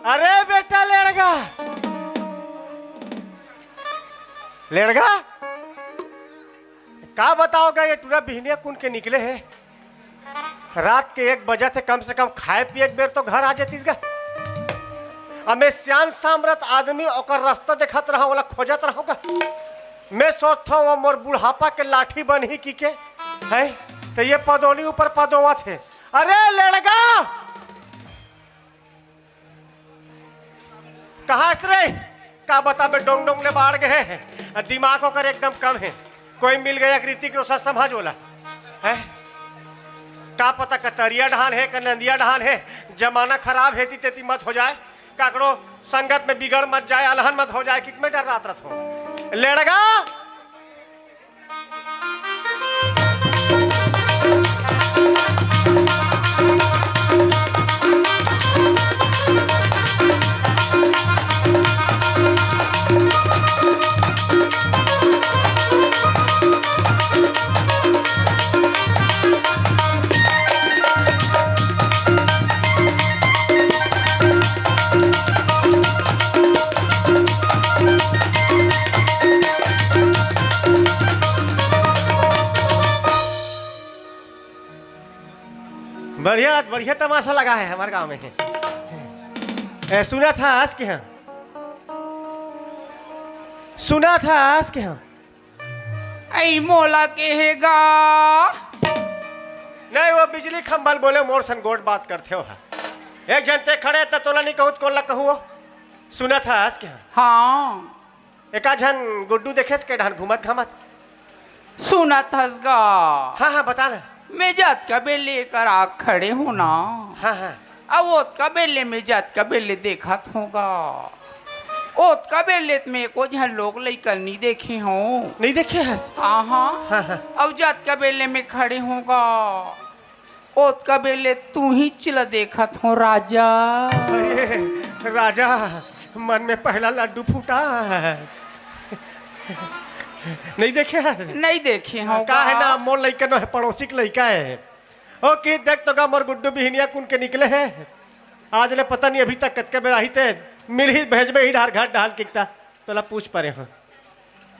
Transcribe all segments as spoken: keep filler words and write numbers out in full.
अरे बेटा लेड़गा, लेड़गा, का बतावगा, ये टूरा बिहनिया कुन के निकले हे। रात के एक बजत हे, कम से कम खाए पिए के बेर तो घर आ जातिस गा। अब मैं सियान सामरथ आदमी ओकर रास्ता देखत रहंव, ओला खोजत रहंव गा। मैं सोचथंव वो मोर बुढ़ापा के लाठी बनही कि के, हैं? त ये पदोनी ऊपर पदोवत हे। अरे लेड़गा! कहाँ हस रे? का बताबे, डोंग डोंग ले बाढ़ गे हे। दिमाग ओकर एकदम कम हे। कोई मिल गे एक रीति के ओसा समझ ओला। हैं? का पता कतरिया डहान हे, का नंदिया डहान हे। जमाना खराब हे, एती तेती मत हो जाए। काकरो संगत में बिगड़ मत जाए, अलहन मत हो जाए, कि मैं डर्रात रथंव। लेड़गा! बढ़िया, बढ़िया तमाशा लगा है हमारे गांव में। ए, सुना था आज के हाँ, सुना था आज के हाँ। ऐ मोला केहेगा। नहीं, वो बिजली खंभा ल बोले, मोर सन गोठ बात करथे हो हा। एक झन ते खड़े त तोला नहीं कहूँ त कोन ला कहूँ वो? सुना था आज के हाँ। हाँ। एका झन गुड्डू देखेस के डहन घूमत घामत? सुनत हस गा। हाँ, हाँ, बता ना। मैं जतका बेर ले एकर आग खड़े हूँ ना। हाँ, हाँ। अब ओतका बेर ले मैं जतका बेर ले देखत हूँ गा। ओतका बेर ले त मैं एको झन लोग लइका ल नहीं देखे हूँ। नहीं देखे हस? हाँ, हाँ। हाँ, हाँ। अब जतका बेर ले मैं खड़े हूँ गा। ओतका बेर ले तुहीच ल देखत हूँ राजा। अरे, राजा, मन में पहला लड्डू फूटा। नहीं देखे है? नहीं देखे हूँ का है गा। ना, मोर लइका नो है, पड़ोसी के लइका है। ओ कि देख तो गा, मोर गुड्डू बिहनिया कुन के निकले है। आज ले पता नहीं अभी तक कतके बेर आही ते, मिलही भेजबे ही डार घर डाल किकता। तोला पूछ परे हूँ।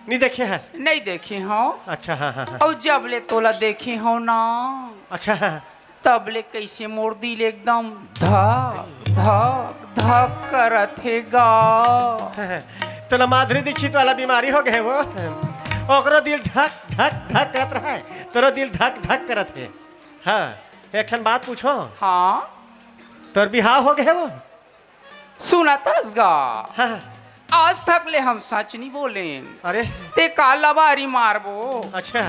नहीं देखे हस? नहीं देखे हूँ। अच्छा, हाँ, हाँ, हाँ। अउ जब ले तोला देखे हूँ ना। अच्छा, हाँ। तब ले कैसे मोर दिल एकदम धक, धक, धक करत हे गा। तोला माधुरी दीक्षित वाला बीमारी हो गए वो। ओकरो दिल धक, धक, धक करत रहा है। तोरो दिल धक, धक करत है। हाँ, एक ठन बात पूछो। हाँ। तोर बिहाव हो गए वो? सुनत हस गा। हाँ। आज तक ले हम सच नहीं बोलेन। अरे। ते का लबारी मारबो? अच्छा।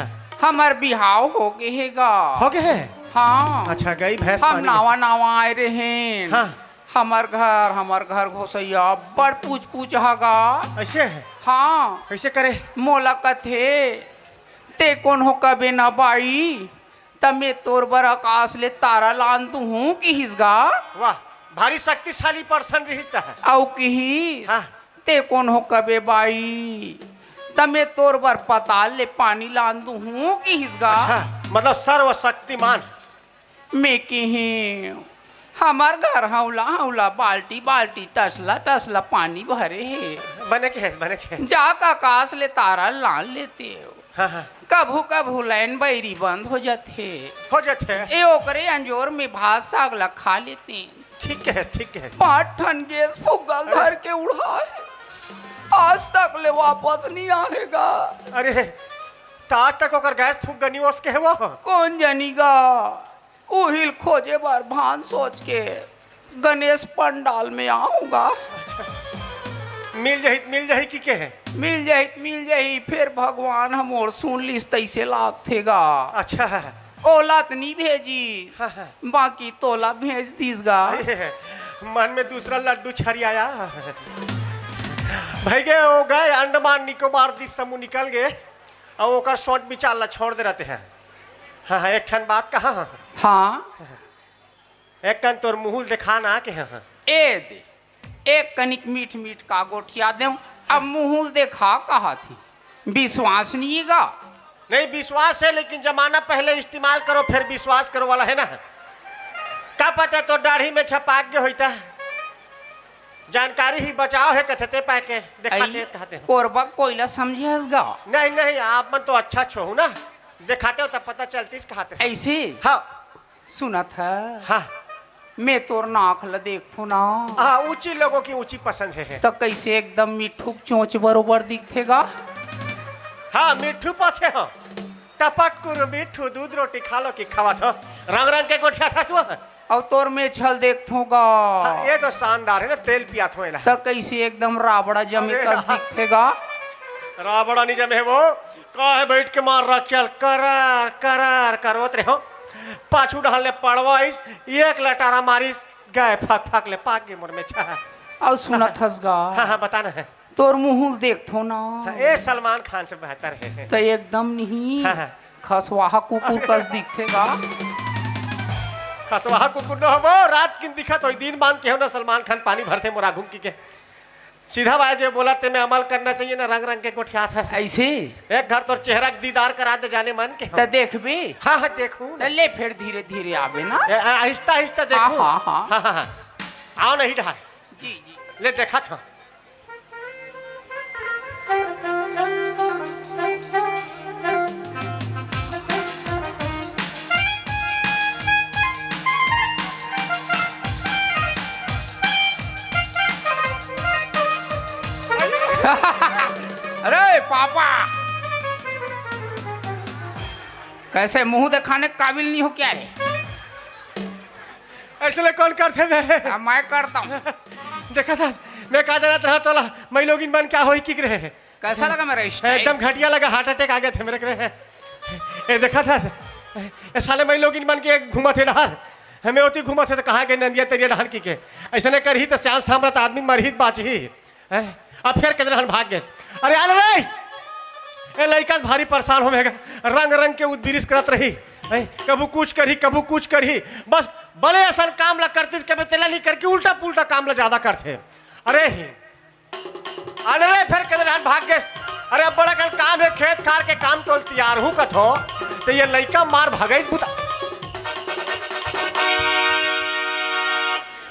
हमर बिहाव हो गे हे गा। हो गे हे? हाँ। अच्छा, गई भैंस हम पानी में। नावा नावा आए रहेन। हाँ। हमर घर, हमर घर घोसैया बड़ पूछ पूछ हा गा। ऐसे है? हाँ। कैसे करे? मोला कथे, ते कोन हो कबे ना बाई? त मैं तोर बर आकाश ले तारा लान दूहूं किहिस गा। वाह, भारी शक्तिशाली person रिहिस त। अउ किहिस, हाँ। ते कोन हो कबे बाई? त मैं तोर बर पताल ले पानी लान दूहूं किहिस गा। अच्छा, मतलब सर्वशक्तिमान। मैं किहें, हमर घर हौला हौला, बाल्टी बाल्टी, तसला तसला पानी भरे हे। बने के हे, बने के हे। जाके आकाश ले तारा लान लेते हो। हाँ, हाँ। कभू कभू लाइन बैरी बंद हो जाथे। हो जाथे। ए ओकरे अंजोर में भात साग ला खा लेते। ठीक है, ठीक है। पाँच ठन गैस फुग्गा ल धर के उड़ाए। आज तक ले वापस नहीं आहे गा। अरे, त आज तक ओकर गैस फुग्गा नहीं ओस के हे वो? कोन जनी गा। उहिल खोजे बर भान सोच के गणेश पंडाल में आहूं गा। मिल जाही त मिल जाही कि के हे? मिल जाही त मिल जाही, फेर भगवान ह मोर सुन लिस तइसे लागथे गा। अच्छा। ओला त नी भेजी, हाँ, हाँ। बाकी तोला भेज दिस गा। अरे, मन में दूसरा लड्डू छरियाया। भई गे, ओ गए अंडमान निकोबार द्वीप समूह निकल गे, अउ ओकर सोच विचार ला छोड़ दे रहते हैं। हाँ, हाँ, एक ठन बात कहा। हाँ। एक कन तोर मुहुल देखा ना के, हाँ, हाँ। ए दे, एक कनिक मीठ मीठ का गोठिया देव, अब मुहुल देखा कहा थी। विश्वास नहीं गा। नहीं, विश्वास है, लेकिन जमाना पहले इस्तेमाल करो, फिर विश्वास करो वाला है ना। का पता तो दाढ़ी में छपाक गए होता। जानकारी ही बचाव हे कथे ते पाय के। देखा अई, तेस कहते हो। कोरबा कोइला समझे हस गा। नहीं, नहीं, आप मन तो अच्छा छोहू ना। देखाते हो तब पता चलतीस कहते हो। ऐसे? हाँ। सुनत ह? हाँ। मैं तोर नाक ल देखथो ना। हाँ, ऊंची लोगों की ऊंची पसंद है, है। त कैसे एकदम मिठू के चोंच बरोबर दिखथे गा? हाँ, मिठू पसे हो। टपक कुरु मिठू, दूध रोटी खा लो कि खवात हो। रंग रंग के गोठियाथस वो। अउ तोर मेछल देखथो गा। हाँ, ये तो शानदार है ना, तेल पियाथो एला। त कैसे एकदम राबड़ा जमे अरे कस यार। दिखथे गा? राबड़ा नहीं जमे है वो, का है बैठ के मार रहा ख्याल, करार, करार, करोत रहे हो। पाछू डहल ले पड़वाइस, एक लटारा मारिस, गए फक फक ले पाक गे मोर मेछा। अउ सुनत हस गा। हाँ, हाँ, बता ना है। तोर मुंह ल देखथो ना। हाँ, ए सलमान खान से बेहतर है। त एकदम नहीं। हाँ, हाँ। खसवाहा कुकुर कस दिखथे गा। खसवाहा कुकुर न हो, रात किन दिखत होई, दिन मान के हो ना सलमान खान पानी भरथे मोर आघू म कि के। सीधा बाय जे बोला ते में अमल करना चाहिए ना, रंग रंग के गोठियात हस। ऐसे? एक घर तोर चेहरा के दीदार करा दे जाने मन के हो। त देखबे? हाँ, हाँ, देखू त ना। ले फेर धीरे धीरे आबे ना। ए, आ-, आहिस्ता, आहिस्ता हाँ, देखू। हाँ, हाँ। हाँ, हाँ, हाँ। आओ नहीं ढाय। जी, जी। ले देखा था। अरे पापा, कैसे मुंह दिखाने के काबिल नहीं हो क्या रे? ऐसे ले कौन करथे बे? हाँ, मैं करता हूँ। देखा था, मैं का जानत रहा तोला, मैं लोगिन मन क्या होई कि रहे। कैसा लगा मेरा स्टाइल? एकदम घटिया लगा, हार्ट अटैक आ गया था मेरे को। ए, देखा था, ए, साले मैं लोगिन मन के घूमत हे डहार, हमें ओती घूमत हे तो कहाँ गए नंदिया तेरिया डहार कि के। ऐसा नहीं करही तो श्याम सामरत आदमी मरही त बाँचही। हैं? अब फिर किधर हन भाग गए। अरे आले रे, ए लइका भारी परेशान हो मेगा, रंग रंग के उद्बिरिस करत रही। हैं? कभू कुछ करही, कभू कुछ करही, बस बड़े असन काम ला करतीस, कभी तेला नहीं करके उल्टा पुल्टा काम ला ज्यादा करथे। अरे अरे रे, फेर कदे रहन भाग गेस। अरे, अब बड़ा कन काम हे, खेत खार के काम तोल तियार हूँ कथो, त ये लइका मार भगई बुता।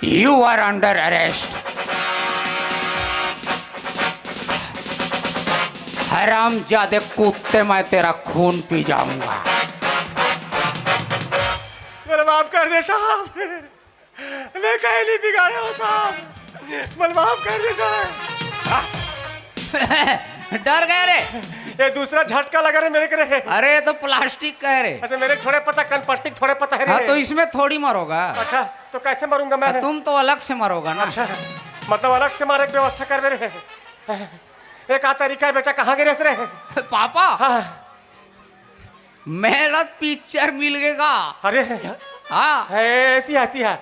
You are under arrest। हरामजादे कुत्ते, मैं तेरा खून पी जाऊंगा। मेरा माफ कर दे साहब। मैं कहीं नहीं बिगाड़े हो साहब, मोला माफ कर दे साहब। डर गए रे। ये दूसरा झटका लगा रे मेरे को रे। अरे, ये तो प्लास्टिक का है रे। अच्छा, मेरे थोड़े पता, कनपट्टी थोड़े पता है रे। हाँ, तो इसमें थोड़ी मरोगा। अच्छा, तो कैसे मरूंगा मैं? हाँ, तुम तो अलग से मरोगा ना। अच्छा, मतलब अलग से मारे की व्यवस्था कर मेरे। एक आ तरीका है बेटा, कहाँ गे रहे रे? पापा। हाँ। मेला पिक्चर मिल गे गा। अरे। हाँ। हे, तिहा, तिहा।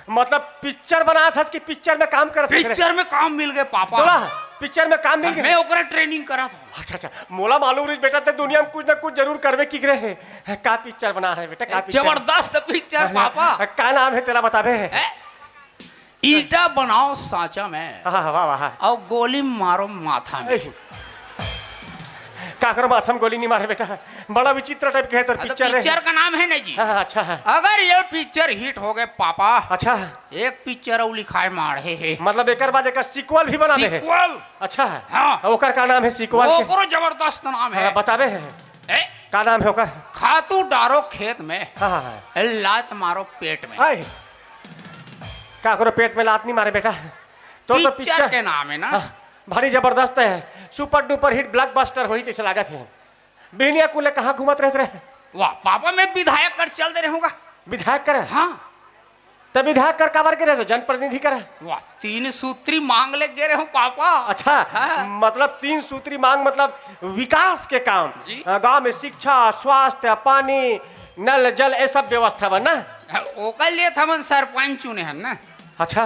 मतलब पिक्चर बनात हस कि पिक्चर में काम करत हस रे? पिक्चर में काम मिल गे पापा। तोला पिक्चर में काम मिल गे? मैं ओकरा ट्रेनिंग करत हूँ। अच्छा, अच्छा। मोला मालूम रहिस बेटा, ते दुनिया में कुछ ना कुछ जरूर करबे कि रे। का पिक्चर बना है बेटा, का पिक्चर? जबरदस्त पिक्चर अरे, पापा। का नाम है तेला बताबे? हैं? ईंटा बनाओ सांचा में, हाँ, हाँ, वाह, वाह। अउ गोली मारो माथा में। ए, काकरो माथा में गोली नहीं मारे बेटा, बड़ा विचित्र टाइप के है तोर हाँ, तो पिक्चर रे। पिक्चर का नाम है ना जी। हाँ, हाँ, अच्छा है। अगर ये पिक्चर हिट हो गए पापा, अच्छा। एक पिक्चर अउ लिखाए माढ़े हे। मतलब एकर बाद एकर सीक्वल भी बना दे हे। सीक्वल। अच्छा है। हाँ। ओकर का नाम है सीक्वल के? ओकरो जबरदस्त नाम है। हाँ, बताबे है। ए? का नाम है ओकर? खातू डारो खेत में, हाँ, हाँ, हाँ। लात मारो पेट में। आए। काकरो पेट में लात नहीं मारे बेटा। तो, तो पिक्चर पिक्चर के नाम है ना? हाँ, भारी जबरदस्त है, सुपर डुपर हिट ब्लॉकबस्टर होही तइसे लागत है। बिहनिया कुले कहाँ घूमत रहत रहे? वाह, पापा मैं विधायक कर चल दे रहूंगा। विधायक कर? हाँ। त विधायक कर काबर गे रहे, जनप्रतिनिधि कर? वाह, तीन सूत्री मांग ले गे रहे हूँ पापा। अच्छा, हाँ। मतलब तीन सूत्री मांग मतलब विकास के काम। जी। अ, गांव में शिक्षा, स्वास्थ्य, पानी, नल, जल, ये सब व्यवस्था बा ना? हाँ, ओकर लिए त हमन सरपंच चुने हन ना। अच्छा,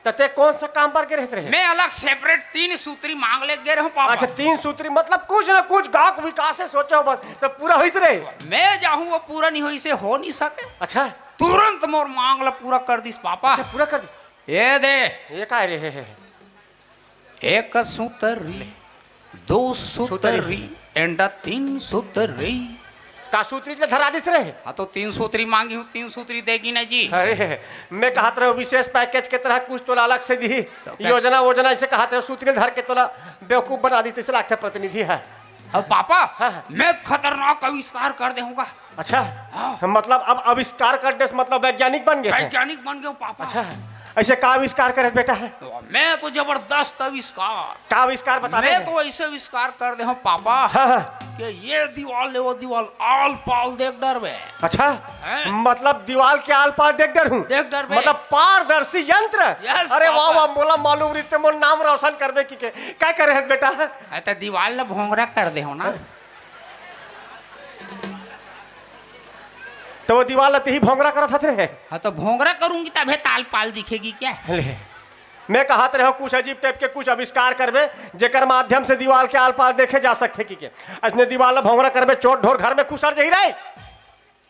त ते कौन सा काम बर गे रहत रहे? मैं अलग सेपरेट तीन सूत्री मांग ले गे रहूं पापा। अच्छा, तीन सूत्री मतलब कुछ ना कुछ गांव के विकास से सोचे हो बस, त पूरा होइत रहे। मैं जाहूं वो पूरा नहीं होइसे हो नहीं सके। अच्छा। तुरंत मोर मांग ला पूरा कर दिस पापा। अच्छा, पूरा कर दिस। ये दे। ये का रे हे, हे, हे? एक सूतरी, दो सूतरी। सूतरी and तीन सूतरी। का सूतरी ल धरा दिस रे? हाँ, तो तीन सूतरी मांगी हूँ, तीन सूतरी देगी ना जी। अरे, मैं कहत रहे विशेष पैकेज के तरह कुछ तोला अलग से दी, तो क्या? योजना वोजना ऐसे कहत रहे, सूतरी ल धर के तोला बेवकूफ बना दी, तइसे लागथे प्रतिनिधि ह। अब पापा, हाँ, हाँ। मैं खतरनाक आविष्कार कर देहूँगा। अच्छा, हाँ। मतलब अब आविष्कार कर देस, मतलब वैज्ञानिक बन गे हे? वैज्ञानिक बन गए हूँ पापा। अच्छा, ऐसे का आविष्कार करे बेटा? तो मैं तो जबरदस्त आविष्कार। का आविष्कार बता मैं दे? तो ऐसे आविष्कार कर देहूँ पापा, हाँ, हाँ। कि ये दीवाल ले वो दीवाल आल पाल देख डरबे। अच्छा, हैं? मतलब दीवाल के आल पाल देख डरहूँ? देख डरबे। मतलब पारदर्शी यंत्र? Yes, अरे वाह पापा। वाह, मोला मालूम रहिस ते मोर नाम रोशन करबे कहिके। का करे हे बेटा? अरे तो दीवाल ला भोंगरा कर देहूँ ना। तो वो दीवाल ला तेही भोंगरा करत हस रे? हाँ, तो भोंगरा करूंगी तभे त आल पाल दिखेगी क्या? ले, मैं कहत रहेंव कुछ अजीब टाइप के कुछ आविष्कार करबे, जेकर माध्यम से दीवाल के आल पाल देखे जा सकथे कहिके। अइसने दीवाल ला भोंगरा करबे, चोर ढोर घर में खुसर जही रे।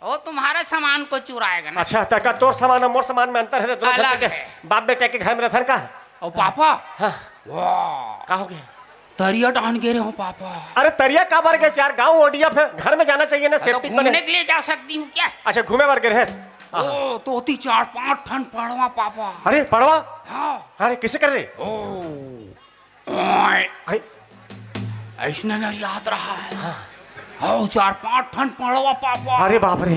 वो तुम्हारा सामान को चुराएगा ना। अच्छा, त का तोर सामान अउ मोर सामान में अंतर हे रे? दोनों घर अलग के हे। बाप बेटा के घर में रथन का? ओ पापा। हाँ। वाह। का हो गे? तरिया डाहन गे रहेंव पापा। अरे तरिया काबर गे हस यार, गाँव ओडिया, फिर घर में जाना चाहिए ना, तो सेफ्टी बने। घूमने के लिए जा सकती हूँ क्या? अच्छा, घूमे बर गे रहेस? हाँ। ओ, तो ओती चार पांच ठन पड़वा पापा। अरे पड़वा? हाँ। अरे कइसे करे रे? ओ, ओए। अरे। अइसने नरियात रहा हे। हाँ। हव, चार पांच ठन पड़वा पापा। अरे बाप रे,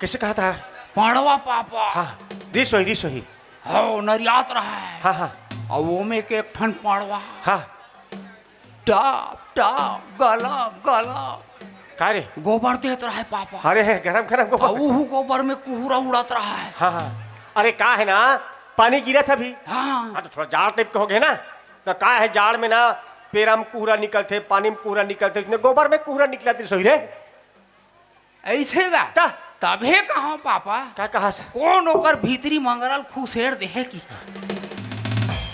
कइसे कहत हे? पड़वा पापा। हाँ, रिस होही, रिस होही। हव, नरियात रहा हे। हाँ, हाँ। अउ ओमे के एक ठन पड़वा। हाँ। टाप, टाप, गलम, गलम। का रे? गोबर देत रहा हे पापा। अरे, गरम, गरम गोबर। अउ उहू गोबर में कुहरा उड़त रहा हे। हाँ, हाँ। अरे, का हे ना, पानी गिरत हे अभी। हाँ। हाँ, तो थोड़ा जाड़ टाइप के हो गे ना। तो का हे, जाड़ में ना, पेरा में कुहरा निकलथे, पानी में कुहरा निकलथे, अइसने गोबर में कुहरा निकलथे, सही रे। अइसे गा? त? तभे कहंव पापा। का कहस? कोन ओकर भीतरी मंगरा ल खुसेर देहे कि?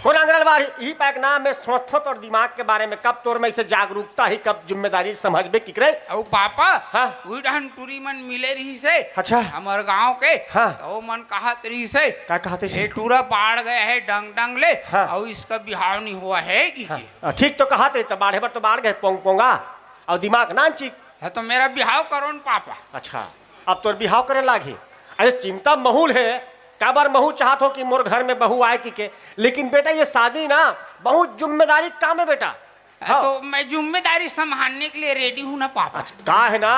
कोन अंगरा ल बाढ़ही? इही पाय के ना मैं सोचथंव तोर दिमाग के बारे में, कब तोर में अइसे जागरूकता आही, कब जिम्मेदारी समझबे कहिके रे। अउ पापा, हाँ। उही डहन टूरी मन मिले रहिस हे। अच्छा। हमर गांव के। हाँ। त ओ मन कहत रहिस हे, का कहत रहिस हे? ये टूरा बाढ़ गे हे डंग डंग ले, हाँ। अउ इसका बिहाव नइ होवत हे कि हाँ। के? हाँ, ठीक तो कहत हे, त बाढ़े बर तो बाढ़ गे हे, पोंग पोंगा, अउ दिमाग नानचिक। हाँ, तो मेरा बिहाव करो न पापा। अच्छा, अब तोर बिहाव करे लागही। अरे चिंता महूं ल हे, काबर महूं चाहत हों कि मोर घर में बहू आए कहिके, लेकिन बेटा ये शादी ना बहुत जिम्मेदारी काम हे बेटा। हाँ, हाँ। तो मैं जिम्मेदारी संभालने के लिए रेडी हूँ ना पापा। अच्छा, का हे ना,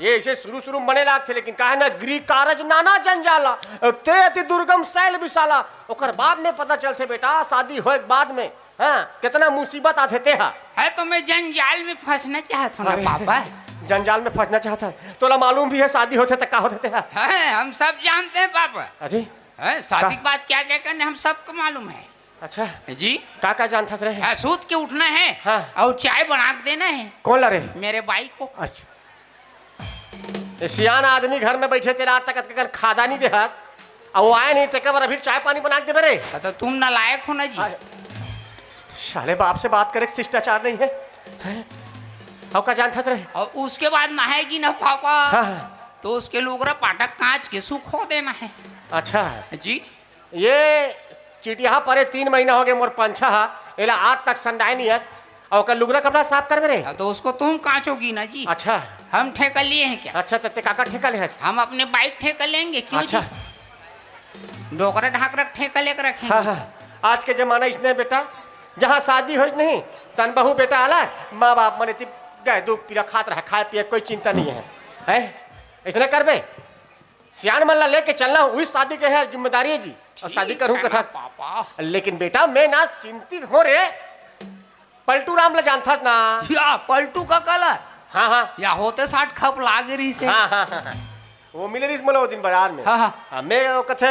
ये अइसे शुरू शुरू में बने लागथे, लेकिन का हे ना, गृह कारज नाना जंजाला, ते अति दुर्गम शैल विशाला, ओकर बाद में पता चलथे बेटा, शादी होए के बाद में हाँ, कितना मुसीबत आथे ते हा। है तो मैं जंजाल में फंसना चाहत हूँ ना अरे, पापा। जंजाल में फंसना चाहत हे? तोला मालूम भी हे शादी होथे त का होथे ते हा? हैं, हम सब जानते हैं पापा। अजी? हैं, शादी का? के बाद क्या क्या करने हम सबको मालूम है। अच्छा। जी? का का जानथस रे? हाँ, सूत के उठना है हाँ। और चाय बना के देना है। कोन ला रे? मेरे बाई को। अच्छा। ए सियान आदमी घर में बइठे तेला आज तक अतका कन खादा नइ देहस, अउ वो आए नहीं तेकर बर अभी चाय पानी बना के देबे रे। हाँ, तो तुम नालायक हो ना जी। आ, साले बाप से बात करे के शिष्टाचार नहीं है, हैं? अउ का जानथस रे? और उसके बाद नहाएगी ना पापा, हाँ, हाँ। तो उसके लुगरा पाटक कांच के सुखो देना है। अच्छा। जी। ये चिटिहा परे तीन महीना हो गए मोर पंछा हा, एला आज तक संडाए नहीं है। अउ ओकर लुगरा कपड़ा साफ करबे रे? हाँ, तो उसको तुम कांचोगी ना जी। अच्छा। हम ठेका लिए हैं क्या? अच्छा, त ते काकर ठेका ले हस? हम अपने बाइक ठेका लेंगे, क्यों अच्छा। जी? डोकरा ढाकरा ठेका लेकर रखेंगे। हाँ, हाँ। आज के जमाना इसने बेटा, जहाँ शादी होइस नहीं, तन बहू बेटा आला, माँ बाप मन एती गाय दूध पीला खात रहा, खाए पिए कोई चिंता नहीं है। हैं? इसने करबे? सियान मन ला लेके चलना, उही शादी के है जिम्मेदारी है जी। और शादी ठीक करूँ है ना कथा। पापा। लेकिन बेटा, मैं ना चिंतित हों रे। पलटू राम ला जानथस ना? या पलटू काका ला? हाँ, हाँ। या होते साठ खप लागे रहिस हे। हाँ, हाँ, हाँ, हाँ। वो मिले रहिस मोला वो दिन बाजार में। हाँ, हाँ। हाँ, मैं वो कथे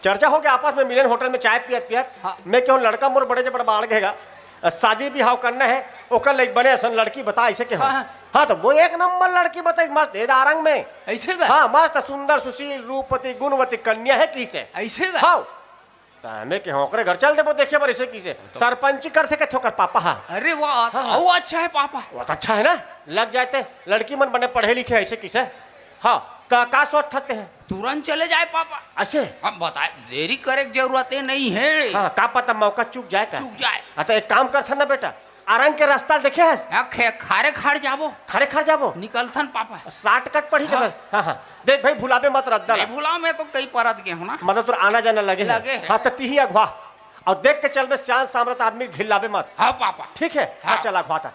चर्चा हो गया आपस में, मिलेन होटल में चाय पियत पियत। हाँ। मैं कहूँ लड़का मोर बड़े जबर बाढ़ गएगा, अ, शादी बिहाव करना है, ओकर लाइक बने असन लड़की बता, ऐसे कहूँ। हाँ, हाँ। हाँ, तो वो एक नंबर लड़की बताई, मस्त हेदारंग में। ऐसे का? हाँ, मस्त सुंदर सुशील रूपवती गुणवती कन्या है, किसे? ऐसे का? हाँ। त मैं कहूँ ओकरे घर चल देबो देखे बर, ऐसे किसे? तो सरपंची करथे कथे ओकर पापा हा। अरे वाह, हाँ, हाँ। वो अच्छा है पापा। वो तो अच्छा है ना, लग जाते लड़की मन बने पढ़े लिखे, ऐसे किसे? हाँ, त का सोचथस ते? तुरंत चले जाए पापा। ऐसे? हम बताए, देरी करे के जरूरत ही नहीं है। हाँ, का पता मौका चूक जाए का? चूक जाए। हाँ, तो एक काम करथन ना बेटा, आरंग के रास्ता ल देखे हस? हाँ, खे-, खारे खाड़ जाबो। खारे खाड़ जाबो? निकलथन पापा। शॉर्टकट पड़ही हाँ। कदर। हाँ, हाँ। देख भाई, भुलाबे मत रद्दा नहीं ला। भुलाओ, मैं तो कई परत गे हूँ ना। मतलब तोर आना जाना लगे हे। लगे हे। हाँ, त तिही अगवा। अउ देख के चलबे, सियान सामरथ आदमी घिल्लाबे मत। हाँ पापा। ठीक हे? हाँ, हाँ। चल अगवा त।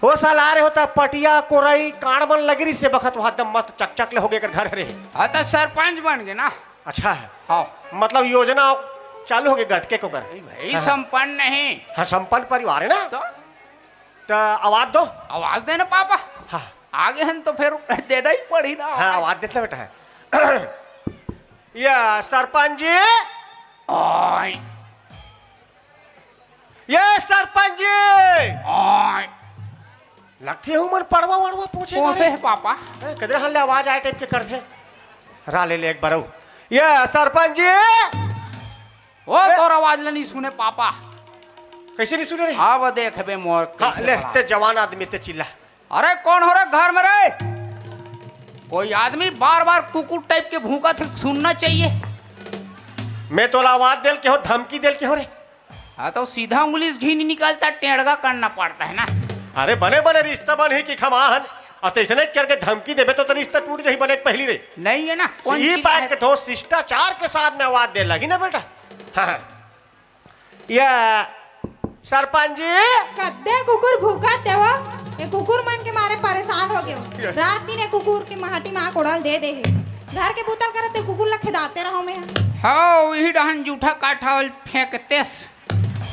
ओ साला, आ रहे होता पटिया, कोरई, कांड़ मन लगी रहिस हे बखत, वहाँ एकदम मस्त चकचक ले होगे एकर घर हरे। हाँ, त सरपंच बन गे ना। अच्छा हे। हाँ। मतलब योजना चालू होगे गटके के ओकर। ए भाई, हाँ, हाँ। संपन्न नहीं। हाँ, संपन्न परिवार हे ना। तो? त आवाज दो। आवाज दे ना पापा। हाँ। आगे हन तो फिर देना ही पड़ी ना। हाँ, आवाज देत ना बेटा। ये सरपंच जी। ओए। ये सरपंच जी। ओए। लगथे हूँ मन पड़वा वड़वा पोछे कोसे हे पापा? ए, कदरे हल्ले आवाज आए टाइप के करथे। रा ले ले एक बार अउ। ये सरपंच जी। ओ, ए। तोर आवाज ल नहीं सुने पापा। कैसे नहीं सुने रे? अब देखबे मोर हाँ, कैसे ले, बड़ा। ते जवान आदमी ते चिल्ला। अरे कौन हो रे घर में रे? कोई आदमी बार बार कुकुर टाइप के भूंकत हे, सुनना चाहिए। मैं तोला आवाज देल के हो, धमकी देल के हो रे? हाँ, तो सीधा उंगली से घी नहीं निकलता, टेढ़गा करना पड़ता है ना। अरे बने बने रिश्ता बन ही कि खमाहन, अउ तैसने करके धमकी देबे तो, तो रिश्ता टूट जाही बने के पहली रे। नहीं है ना, कौन ये चीज पाए है? के तो शिष्टाचार के साथ में आवाज दे लगी ना बेटा। हाँ, हाँ। ये सरपंच जी। कद्दे कुकुर भूखत हे वो, ये कुकुर मन के मारे परेशान हो गए हो। रात दिन ये कुकुर के माटी मा कोड़ल दे दे हे। घर के बूता ल करत हे कुकुर ला खेदाते रहो मैं। हाँ, वही डहन जूठा काठा फेंकतेस।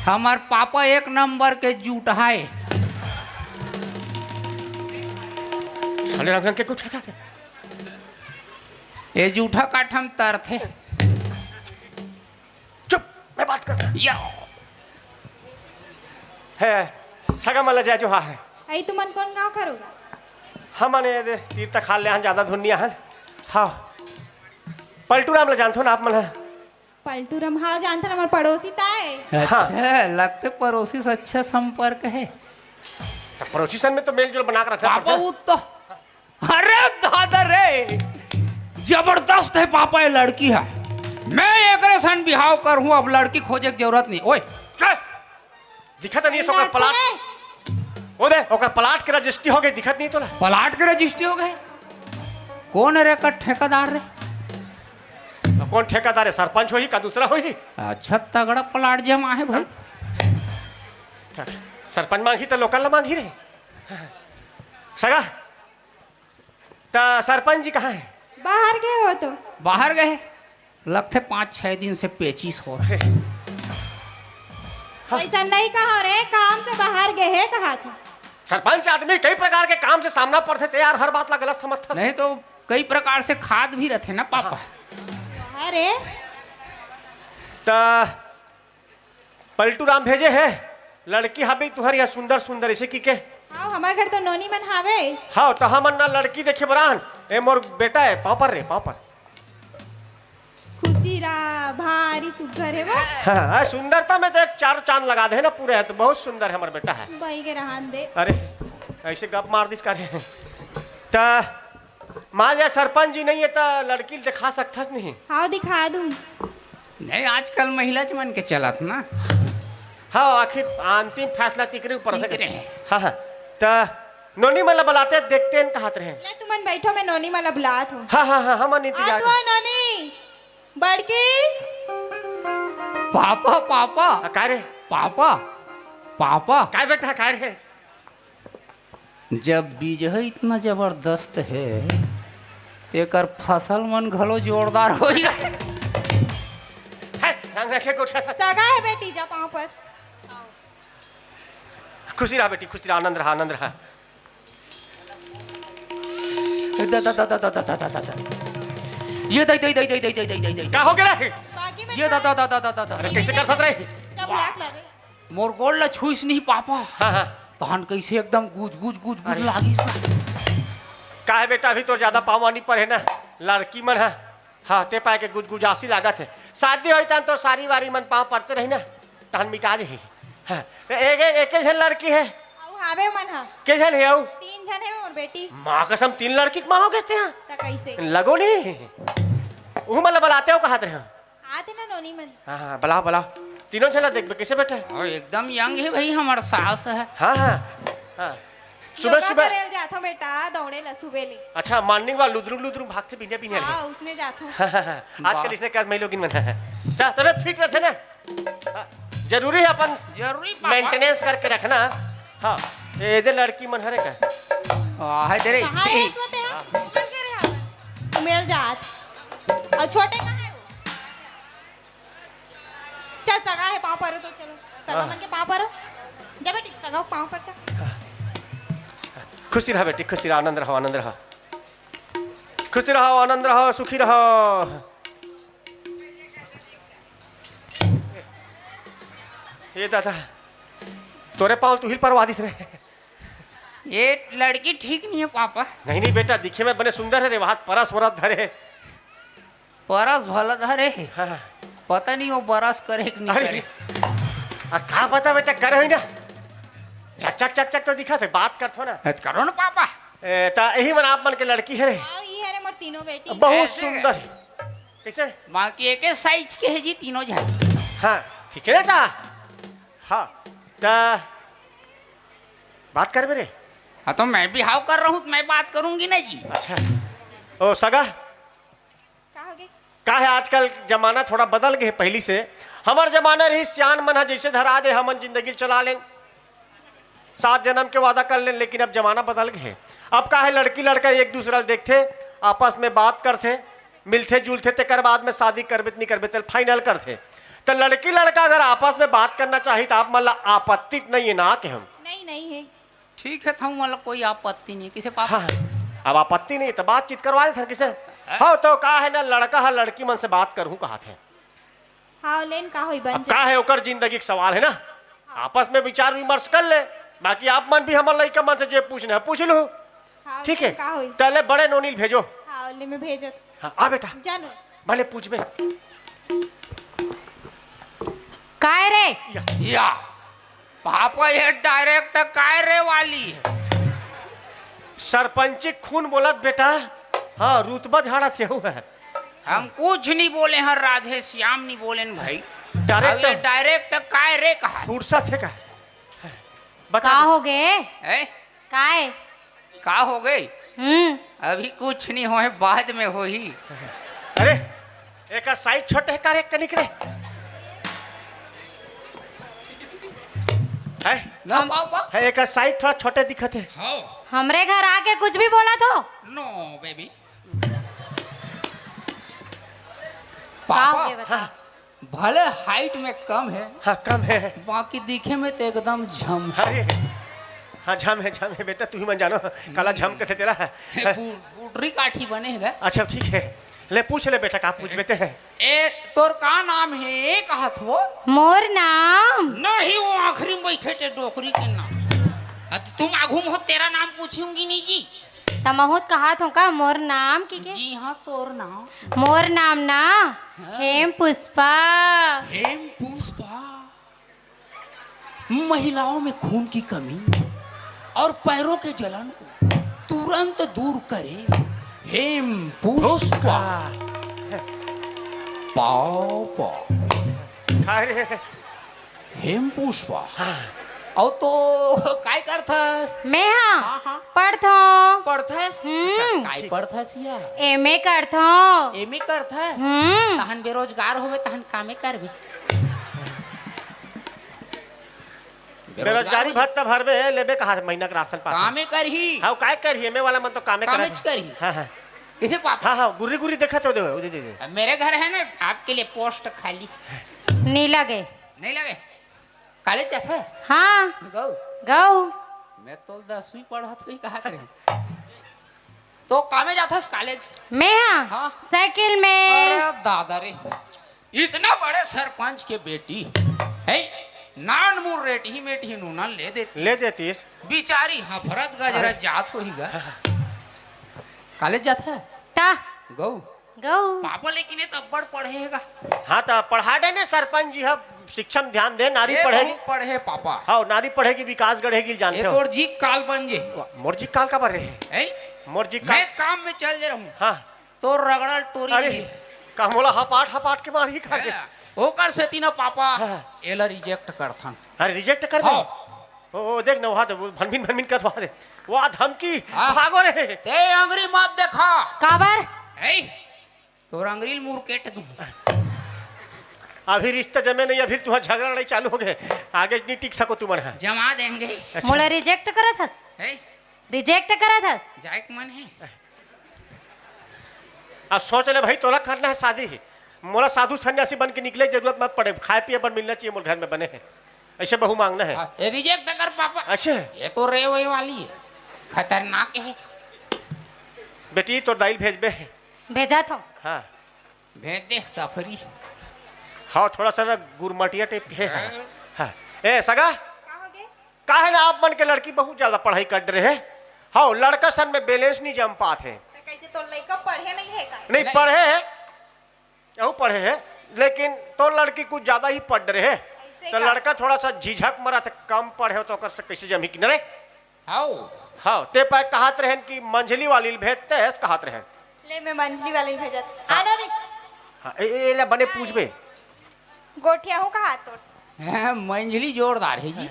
हमर पापा एक नंबर के जूठा हे। साले रंग रंग के कुछ था। ये जूठा काठा म तरथे। चुप, मैं बात करता। या। हे, सगा मन ल जय जोहार हे। अई तुमन कोन गांव के हरो गा? हमन ए दे तीर तखार ले हन, ज्यादा दूर नइ हन। हाँ। पलटू राम ल जानथो ना आप मन ह? पलटू राम, हाँ, जानथन, हमर पड़ोसी ताय। अच्छा, हाँ। लगथे पड़ोसी से अच्छा संपर्क हे। त पड़ोसी सन में तो मेल जोल बना के रखना पापा पड़थे। वो तो, अरे दादा रे, जबरदस्त हे पापा ये लड़की ह। मैं एकरे सन बिहाव करहूं, अब लड़की खोजे के जरूरत नहीं। ओए, क्या? दिखत नहीं, ओकर प्लाट। ओ दे, ओकर प्लाट के रजिस्ट्री हो गई, दिखत नहीं तोला? प्लाट के रजिस्ट्री हो गए? कौन रे एकर ठेकेदार रे? कौन ठेकेदार हे? सरपंच होही का दूसरा होही? अच्छा, तगड़ा प्लाट जमा हे भाई। सरपंच मांगही त लोकल ला मांगही रे। सगा, त सरपंच जी कहाँ हे? बाहर गए हो तो। बाहर गए? लगथे पाँच छह दिन से पेचिस हो रहे। अइसन नहीं कहो रे, काम से बाहर गए हे कहा था। सरपंच आदमी कई प्रकार के काम से सामना पड़थे, ते यार हर बात ला गलत समझथस। नहीं तो कई प्रकार से खाद भी रथे ना पापा। हाँ। अरे। त पलटू राम भेजे हे, लड़की हाबे तुहर यहाँ सुंदर सुंदर, अइसे कहिके। हाँ, हमर घर तो नोनी मन हावे। हाँ, त हमन ना लड़की देखे बर आन। ए मोर बेटा हे, पाँव पर रे, पाँव पर। खुशी रा, भारी सुग्घर हे वो। हाँ, हाँ, सुंदरता में तो एक चार चांद लगा दे ना पूरे, हे तो बहुत सुंदर हे हमर बेटा हे। बई के रहन दे। अरे, अइसे गप मार दिस का रे। त मान लिया सरपंच जी नहीं हे त लड़की ल दिखा सकथस नहीं? हाँ, दिखा दूँ। नहीं, आजकल महिला मन के चलत ना। हाँ, आखिर अंतिम फैसला तिकरे ऊपर हे। तिकरे। हाँ, हाँ। त नोनी मन ला बलाते देखते हैं कहत रहे। ले तुमन बैठो, मैं नोनी मन ला बुलात हूँ। हाँ, हाँ, हाँ, हमन इंतजार आ तो कर नोनी, बड़की। Papa, papa. आ, का रे? Papa, papa. का बेटा, का रे? जब बीज ह इतना जबरदस्त हे, तेकर फसल मन घलो जोरदार होई गा। हे, रंग रखे गोठा था। सगा हे बेटी, जा पाँव पर। खुशी रहा बेटी, खुशी रहा, आनंद रहा, आनंद रहा। दा, दा, दा। ये दई, दई, दई। का हो गया रे? बाकी में ये दा, का दा, दा, दा, दा, दा, दा। अरे, कैसे कर सकत रहे? जब लाग लागे। मोर गोड़ ला छुइस नहीं पापा। हाँ, हाँ। तहन कैसे एकदम गुज, गुज, गुज, गुज अरे। लागिस ना। का हे बेटा, अभी तो ज्यादा पाँव नी परे ना। लड़की मन ह, हाँ, ते पाए के गुजगुजासी लागत हे। शादी होई तहन तोर सारी वारी मन पाँव परते रही ना, तहन मिटा जही। हाँ, त एक, एक, एके झन लड़की हे। अउ हावे मन ह। के झन हे अउ? तीन झन हे मोर बेटी। माँ कसम, तीन लड़की के माँ हो गेस ते ह। त कइसे? लगो नहीं। उहू मन ला बलाते हो कहत रहे हो। आते ना नोनी मन। हाँ, हाँ, बलाओ, बलाओ। तीनों झन ला देखबे, कइसे बेटा? ओ, एकदम यंग हे भाई, हमर सास हे। हाँ, हाँ, हाँ। सुबह, योगा सुबह। करे ल जाथो बेटा, दौड़े ला सुबह ले। अच्छा, morning walk, लुदरू, लुदरू भागथे बिने, बिने ले। हाँ, उसने जाथो। हाँ, हाँ, हाँ। आजकल वाह। इसने क्या महिला लोगिन मन है। जा, तबीयत फिट रहथे ना। हाँ, जरूरी है अपन जरूरी पापा। Maintenance करके रखना। हाँ, ए दे लड़की मन हरे का। वाह, दे रे। कहाँ रे, सोते हैं? हाँ। ऊपर के रे हवन। मेल जात। अउ छोटे कहाँ है वो? चल, सगा हे, पाँव परो तो, चलो। सगा हाँ। मन के पाँव परो। जा बेटी, सगा पाँव पर जा। खुशी रहा बेटी, खुशी रहा, आनंद रहा, आनंद रहा। खुशी रहा, आनंद रहा, सुखी रहा। ये दादा, तोरे पाँव तू ही परवा दिस रे। ये लड़की ठीक नहीं है पापा। नहीं, नहीं बेटा, दिखे में बने सुंदर है रे, वहां परस वरस धरे। परस भला धरे हे। हाँ। पता नहीं वो बरस करे कि नहीं अरे, करे। आ, का पता बेटा, करे होई ना। चक, चक, चक, चक तो दिखा थे, बात करथो ना। ए, करो ना पापा। ए, ता यही मन आप मन के लड़की है रे। हाँ, ये है रे मोर तीनों बेटी। बहुत ऐसे? सुंदर। कैसे? माँ की एक ही size के है जी तीनों जन। हाँ, ठीक है ना ता? हाँ, ता बात करबे रे। हाँ, तो मैं भी हाव कर रहा हूँ, तो मैं बात करूंगी ना जी। अच्छा, ओ सगा, का होगे? का है, आजकल जमाना थोड़ा बदल गे हे पहिली से। हमर जमाना रही, सियान मन ह जइसे धरा दे, हमन जिंदगी चला लेन, सात जनम के वादा कर लेन, लेकिन अब जमाना बदल गे हे। अब का है, लड़की लड़का एक दूसरा ल देखथे, आपस में बात करथे, मिलथे जुलथे, तेकर बाद में शादी करबे त नहीं करबे, तेल final करथे। त लड़की लड़का अगर आपस में बात करना चाही, त आप मन ला आपत्ति त नहीं है ना, के हम? नहीं, नहीं है। ठीक है, था, मोला कोई आपत्ति नहीं। किसे पापा? हाँ, अब आपत्ति नहीं, त बातचीत करवा देथन किसे? हाँ। हाँ, तो का है ना, लड़का ह लड़की मन से बात करहूँ कहाथे। हाँ, लेन का होई, बन अब जा। का है, ओकर जिंदगी के सवाल है ना, हाँ। आपस में विचार विमर्श कर ले, बाकी आप मन भी हमर लइका मन से जे पूछना है, पूछ लू। हाँ, ठीक है, लेन का होई? तले बड़े नोनी ल भेजो। हाँ, ले मैं भेजत। हाँ, आ बेटा। जानो। भले पूछबे। काय रे? या। या। पापा, ये direct काय रे वाली है। सरपंची खून बोलत बेटा। हाँ, रुतबा झाड़ा से हुआ है। हम कुछ नहीं बोले हैं, राधे श्याम नहीं बोले न भाई। Direct अब ये direct काय रे कहा? फुर्सत है का? बता का दे। हो गए? हैं? काय? का हो गई? हम्म। अभी कुछ नहीं होए, बाद में होही। अरे, एकर size छोटे है का रे, कनिक रे? है? ना हम पापा। है, एकर size थोड़ा छोटे दिखत है। हाँ। हमरे घर आके कुछ भी बोला तो? No baby। का पापा। हो गया बता? हाँ। भले height में कम है, हाँ, कम है। बाकी दिखे में तो एकदम झम है। अरे, हाँ, झम है, झम है बेटा, तू ही मन जानो, काला झम कथे तेला। बु-, बुटरी काठी बने है। अच्छा, ठीक है, ले पूछ ले बेटा, का पूछ बेटे हैं? ए, तोर का नाम है, कहत हो? मोर नाम? नहीं, वो आखिरी में बैठे थे डोकरी के नाम। आ, तो तुम आगू में हो, तेरा नाम पूछूंगी नहीं जी। तमहूत कहात हो का मोर नाम की के? जी हाँ, तोर नाम। मोर नाम ना हाँ। हेम पुष्पा। हेम पुष्पा। महिलाओं में खून की कमी और पैरों के जलन को तुरंत दूर करे। हेम पुष्पा। पुष्पा। पाव पाव। काय रे? हेम पुष्पा। हाँ। अउ तो काय करथस? मैं हा? हाँ, हाँ। पढ़थों। पढ़थस? हम्म। अच्छा, काय ठीक। पढ़थस या? एमए करथों। एमए करथस? हम्म। तहन बेरोजगार होबे, तहन कामे करबे। बेरोजगारी हो भत्ता भरबे, लेबे कहाँ महीना के राशन पास? कामे करही। हाँ, काय करही? एमए वाला मन तो कामे कामेच करही। करही। हाँ, हाँ। इसे पापा। हाँ, हाँ, गुर्री गुर्री देखत हो, दे, दे, दे, दे। मेरे घर है ना, आपके लिए post खाली। नहीं लगे। नहीं लगे? कॉलेज जाथस? हाँ। गऊ। गऊ। मैं तो दसवीं पढ़त हुई कहा करे। तो कामे जाथस कॉलेज? मैं हाँ? हाँ। साइकिल में। अरे दादा रे, इतना बड़े सरपंच के बेटी है, नान मुर रेटही मेटही नूना ले देती। ले देतीस। बिचारी हफरत गजरा अरे। जात होही गा। कॉलेज जाथस? ता। गौ। गौ। पापा लेकिन ये तो अब्बड़ पढ़े हे गा। हाँ, तो पढ़ा दे ने सरपंच जी, हम शिक्षा में ध्यान दे, नारी ये पढ़ेगी। बहुत पढ़े पापा। हाँ, नारी पढ़ेगी, विकास गढ़ेगी, ये जानते हो। तोर जी काल बन जे। मोर जी काल का बर रहे? हैं? मोर जी काल। मैं काम में चल दे रहूं। हाँ। तोर रगड़ल टोरी अरे, नहीं। का मोला हपाट हपाट के मारही का रे? हैं? ओकर सेती ना पापा, हाँ। एला रिजेक्ट करथन। अरे, रिजेक्ट कर दे। हाँ। ओ, ओ, देख ना, वहाँ तो वो भनभिन भनभिन करत वहाँ दे। वहाँ धमकी, हाँ। भागो रे। ते अंगरी मत देखा। काबर? ए, तोर अंगरी ल मुरकेट दूं। अभी रिश्ता जमे नहीं, अभी तुहां झगड़ा लड़ाई चालू हो गए, आगे नहीं टिक सको तुमन ह। जमा देंगे। अच्छा। मोला रिजेक्ट करत हस? ए? रिजेक्ट करत हस? जाए के मन है। अब सोच ले भाई, तोला करना है शादी ही। मोला साधु सन्यासी बन के निकले के जरूरत मत पड़े, खाए पिए बर मिलना चाहिए मोर घर में बने है, ऐसे बहू मांगना है। हाँ, ये रिजेक्ट कर पापा। अच्छा। ये तो रेवे वाली है, खतरनाक है। बेटी, तोर दाई ल भेजबे। भेजत हव। हाँ। भेज दे सफरी। हाँ, थोड़ा सा ना गुरमटिया टाइप के है। हाँ। हाँ। ए, सगा? का हो गे? का है ना, आप मन के लड़की बहुत ज्यादा पढ़ाई कर रहे हैं। हाँ, लड़का सन में बैलेंस नहीं जम पात है। तो कैसे, तो लड़का पढ़े नहीं है का? नहीं, नहीं। पढ़े है, यहू पढ़े है, लेकिन तो लड़की कुछ ज्यादा ही पढ़ रहे है। ऐसे तो का? लड़का थोड़ा सा झिझक मरत है, कम पढ़े हो तो ओकर से कैसे जमी कि न रे? हाउ। हाँ, ते पाए कहत रहन कि मंझली वाली ल भेजते है, कहत रहन। ले, मैं मंझली वाली भेजत। हाँ। आना भी। हाँ, ए, ए, एला बने पूछबे। गोठिया हूँ कहा तोर से। हैं, मंझली जोरदार है जी।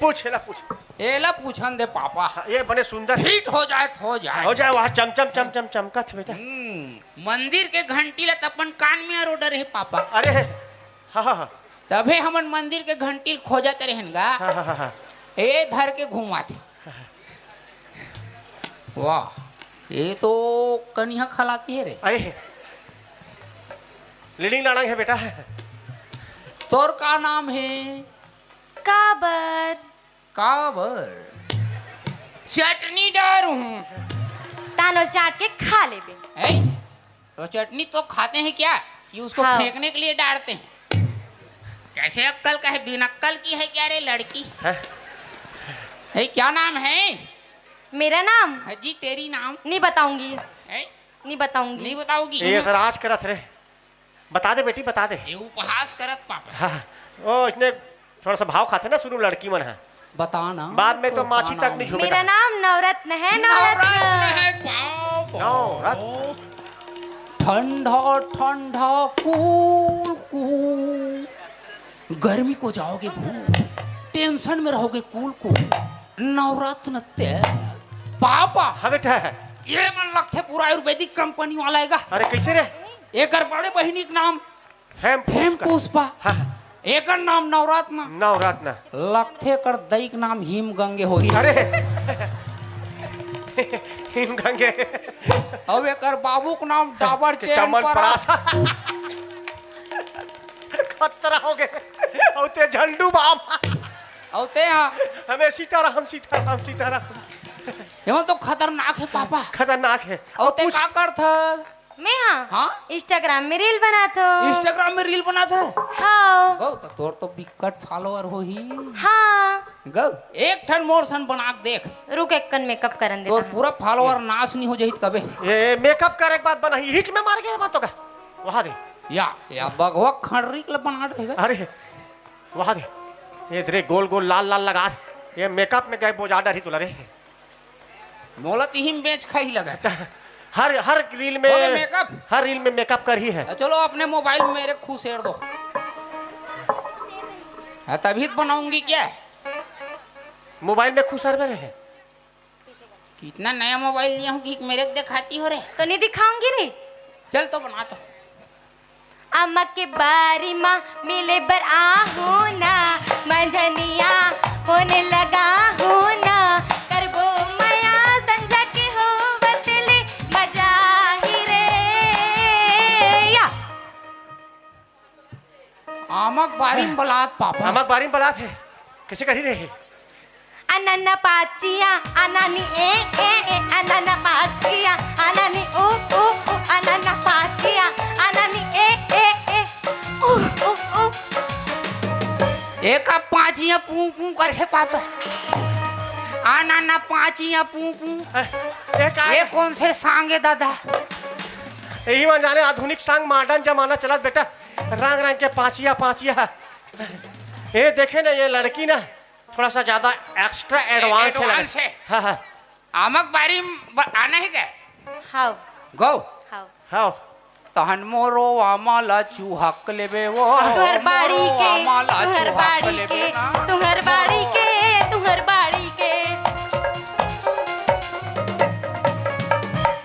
पूछ, एला पूछ। एला पूछन दे पापा। हाँ, ये बने सुंदर। फिट हो जाए तो हो जाए। हो जाए, वहाँ चम चम चम चम चमकत बेटा। हम्म, मंदिर के घंटी ला त अपन कान में अरोडर है पापा। अरे, हाँ, हाँ, हाँ। तभे हमन मंदिर के घंटी ल खोजत रहन गा। हाँ, हाँ, हाँ, हाँ। ए धर के घुमाथे। वाह, ये तो कनिहा खलाती है रे। अरे, लीडिंग लाड़ंग है बेटा। तोर का नाम है? काबर? काबर? चटनी डारू हूँ। तानो चाट के खा लेबे। है? तो चटनी तो खाते हैं क्या कि उसको हाँ। फेंकने के लिए डालते हैं? कैसे अक्कल का है, बिन अक्कल की है क्या रे लड़की? हैं? ए, क्या नाम है? मेरा नाम? हाँ जी, तेरी नाम? नहीं बताऊंगी। हैं? नहीं बताऊंगी। नहीं बताओगी? ये तो राज करत रे। बता दे बेटी, बता दे। ये उपहास करत पापा। हाँ, ओ, इसने थोड़ा सा भाव खाथे ना शुरू लड़की मन ह। बता ना, बाद में तो तो माछी का तक नाम नहीं है? छुपेगा। मेरा नाम नवरत्न है, नवरत्न। नवरत्न है, बाप। नवरत्न। ठंडा ठंडा कूल कूल, गर्मी को जाओगे भूल, टेंशन में रहोगे कूल कूल। नवरत्न तेल। पापा। हाँ बेटा। ये मन लगथे पूरा आयुर्वेदिक कंपनी वाला आएगा। अरे कैसे रे? एकर बड़े बहिनी के नाम हेम हेम पुष्पा। पुष्पा। हाँ। एकर नाम नवरत्न। नवरत्न। लगथे एकर दई के नाम हिम गंगे होही। अरे। हिम गंगे। अब एकर बाबू के नाम डाबर चैन चमन परास। परास। खतरा हो गए। अउ ते झंडू बाम। अउ ते हा। हमें सीताराम, सीताराम, सीताराम। ये तो खतरनाक है पापा। खतरनाक है। अउ ते कुछ का करथस? मैं हाँ? हाँ? Instagram में reel बनात हो। Instagram में reel बनात है? हाँ। गौ, तो तोर तो बिकट follower होही। हाँ। गौ, एक ठन मोर सन बना के देख। रुक, एक कन makeup करन दे तोर तहाँ। पूरा follower नाश नहीं हो जाही कबे। ये makeup करे के बाद बनाही, हिच में मार के बात होगा। वहाँ दे। या, या बघवा खड़री के बना देगा। अरे, वहाँ दे। ये तेरे गोल गोल लाल लाल लगा दे। ये makeup में गए बोझा डरी तुला रे। मोला तिही में बेच खाही लगा। हर, हर reel में, हो गया makeup? हर reel में makeup कर ही है। चलो अपने mobile में मेरे खुसेर दो। हाँ, तभी तो बनाऊंगी क्या? Mobile में खुसेर में रहे। कितना नया mobile लिया हूँ कि मेरे को दिखाती हो रे? तो नहीं दिखाऊंगी रे। चल तो बना तो। अम्मा के बारी मा मिले बर आहू ना, मंझनिया होने लगा हूँ ना, करबो मया संझा के होवत ले मजा ही रे। या। आमक बारी में बलात पापा। आमक बारी में बलात है। कैसे करी रहे? अनन पाचिया, अनानी ए, ए, ए, अनन पाचिया, अनानी उ, उ, उ, अनन पाचिया, अनानी ए, ए, ए, उ, उ, उ। एका पाचिया पू, पू कथे पापा। अनन पाचिया पू, पू। ए, ए, का ये है? कौन से सांगे दादा? यही मन जाने, आधुनिक संग मॉडर्न जमाना चलत बेटा, रंग रंग के पाँचिया पाँचिया। ये देखे ना, ये लड़की ना थोड़ा सा ज्यादा एक्स्ट्रा एडवांस है लगा। एडवांस है। हाँ, हाँ। आमक बारी म ब-, आना है क्या? हाव। गो। हाव। हाव। तहन मोरो आमा ला चुहक लेबे वो। तुहर बाड़ी के, आमा ला तुहर चुहक बाड़ी लेबे के, ना। तुहर बाड़ी के, तुहर बाड़ी के।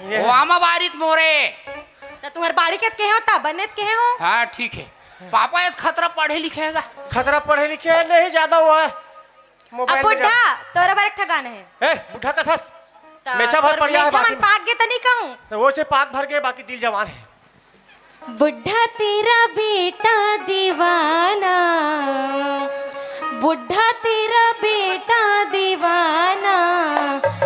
ये वो आमा बारित मोरे। त तुहर बाड़ी के त कहे हो, ता बने त कहे हो। हाँ, ठीक है। पापा, ये खतरा पढ़े लिखे है का? खतरा पढ़े लिखे है, नहीं ज्यादा हुआ है। मोबाइल अब में बुढ़ा, जा- तोरा बर एक ठा गाना है। ए, बुढ़ा कथस? त मेछा भर तोर पड़ गया है मेछा बाकी मन में। पाक गे त नहीं कहूँ। वो से पाक भर गए, बाकी दिल जवान है। बुढ़ा तेरा बेटा दीवाना, बुढ़ा तेरा बेटा दीवाना,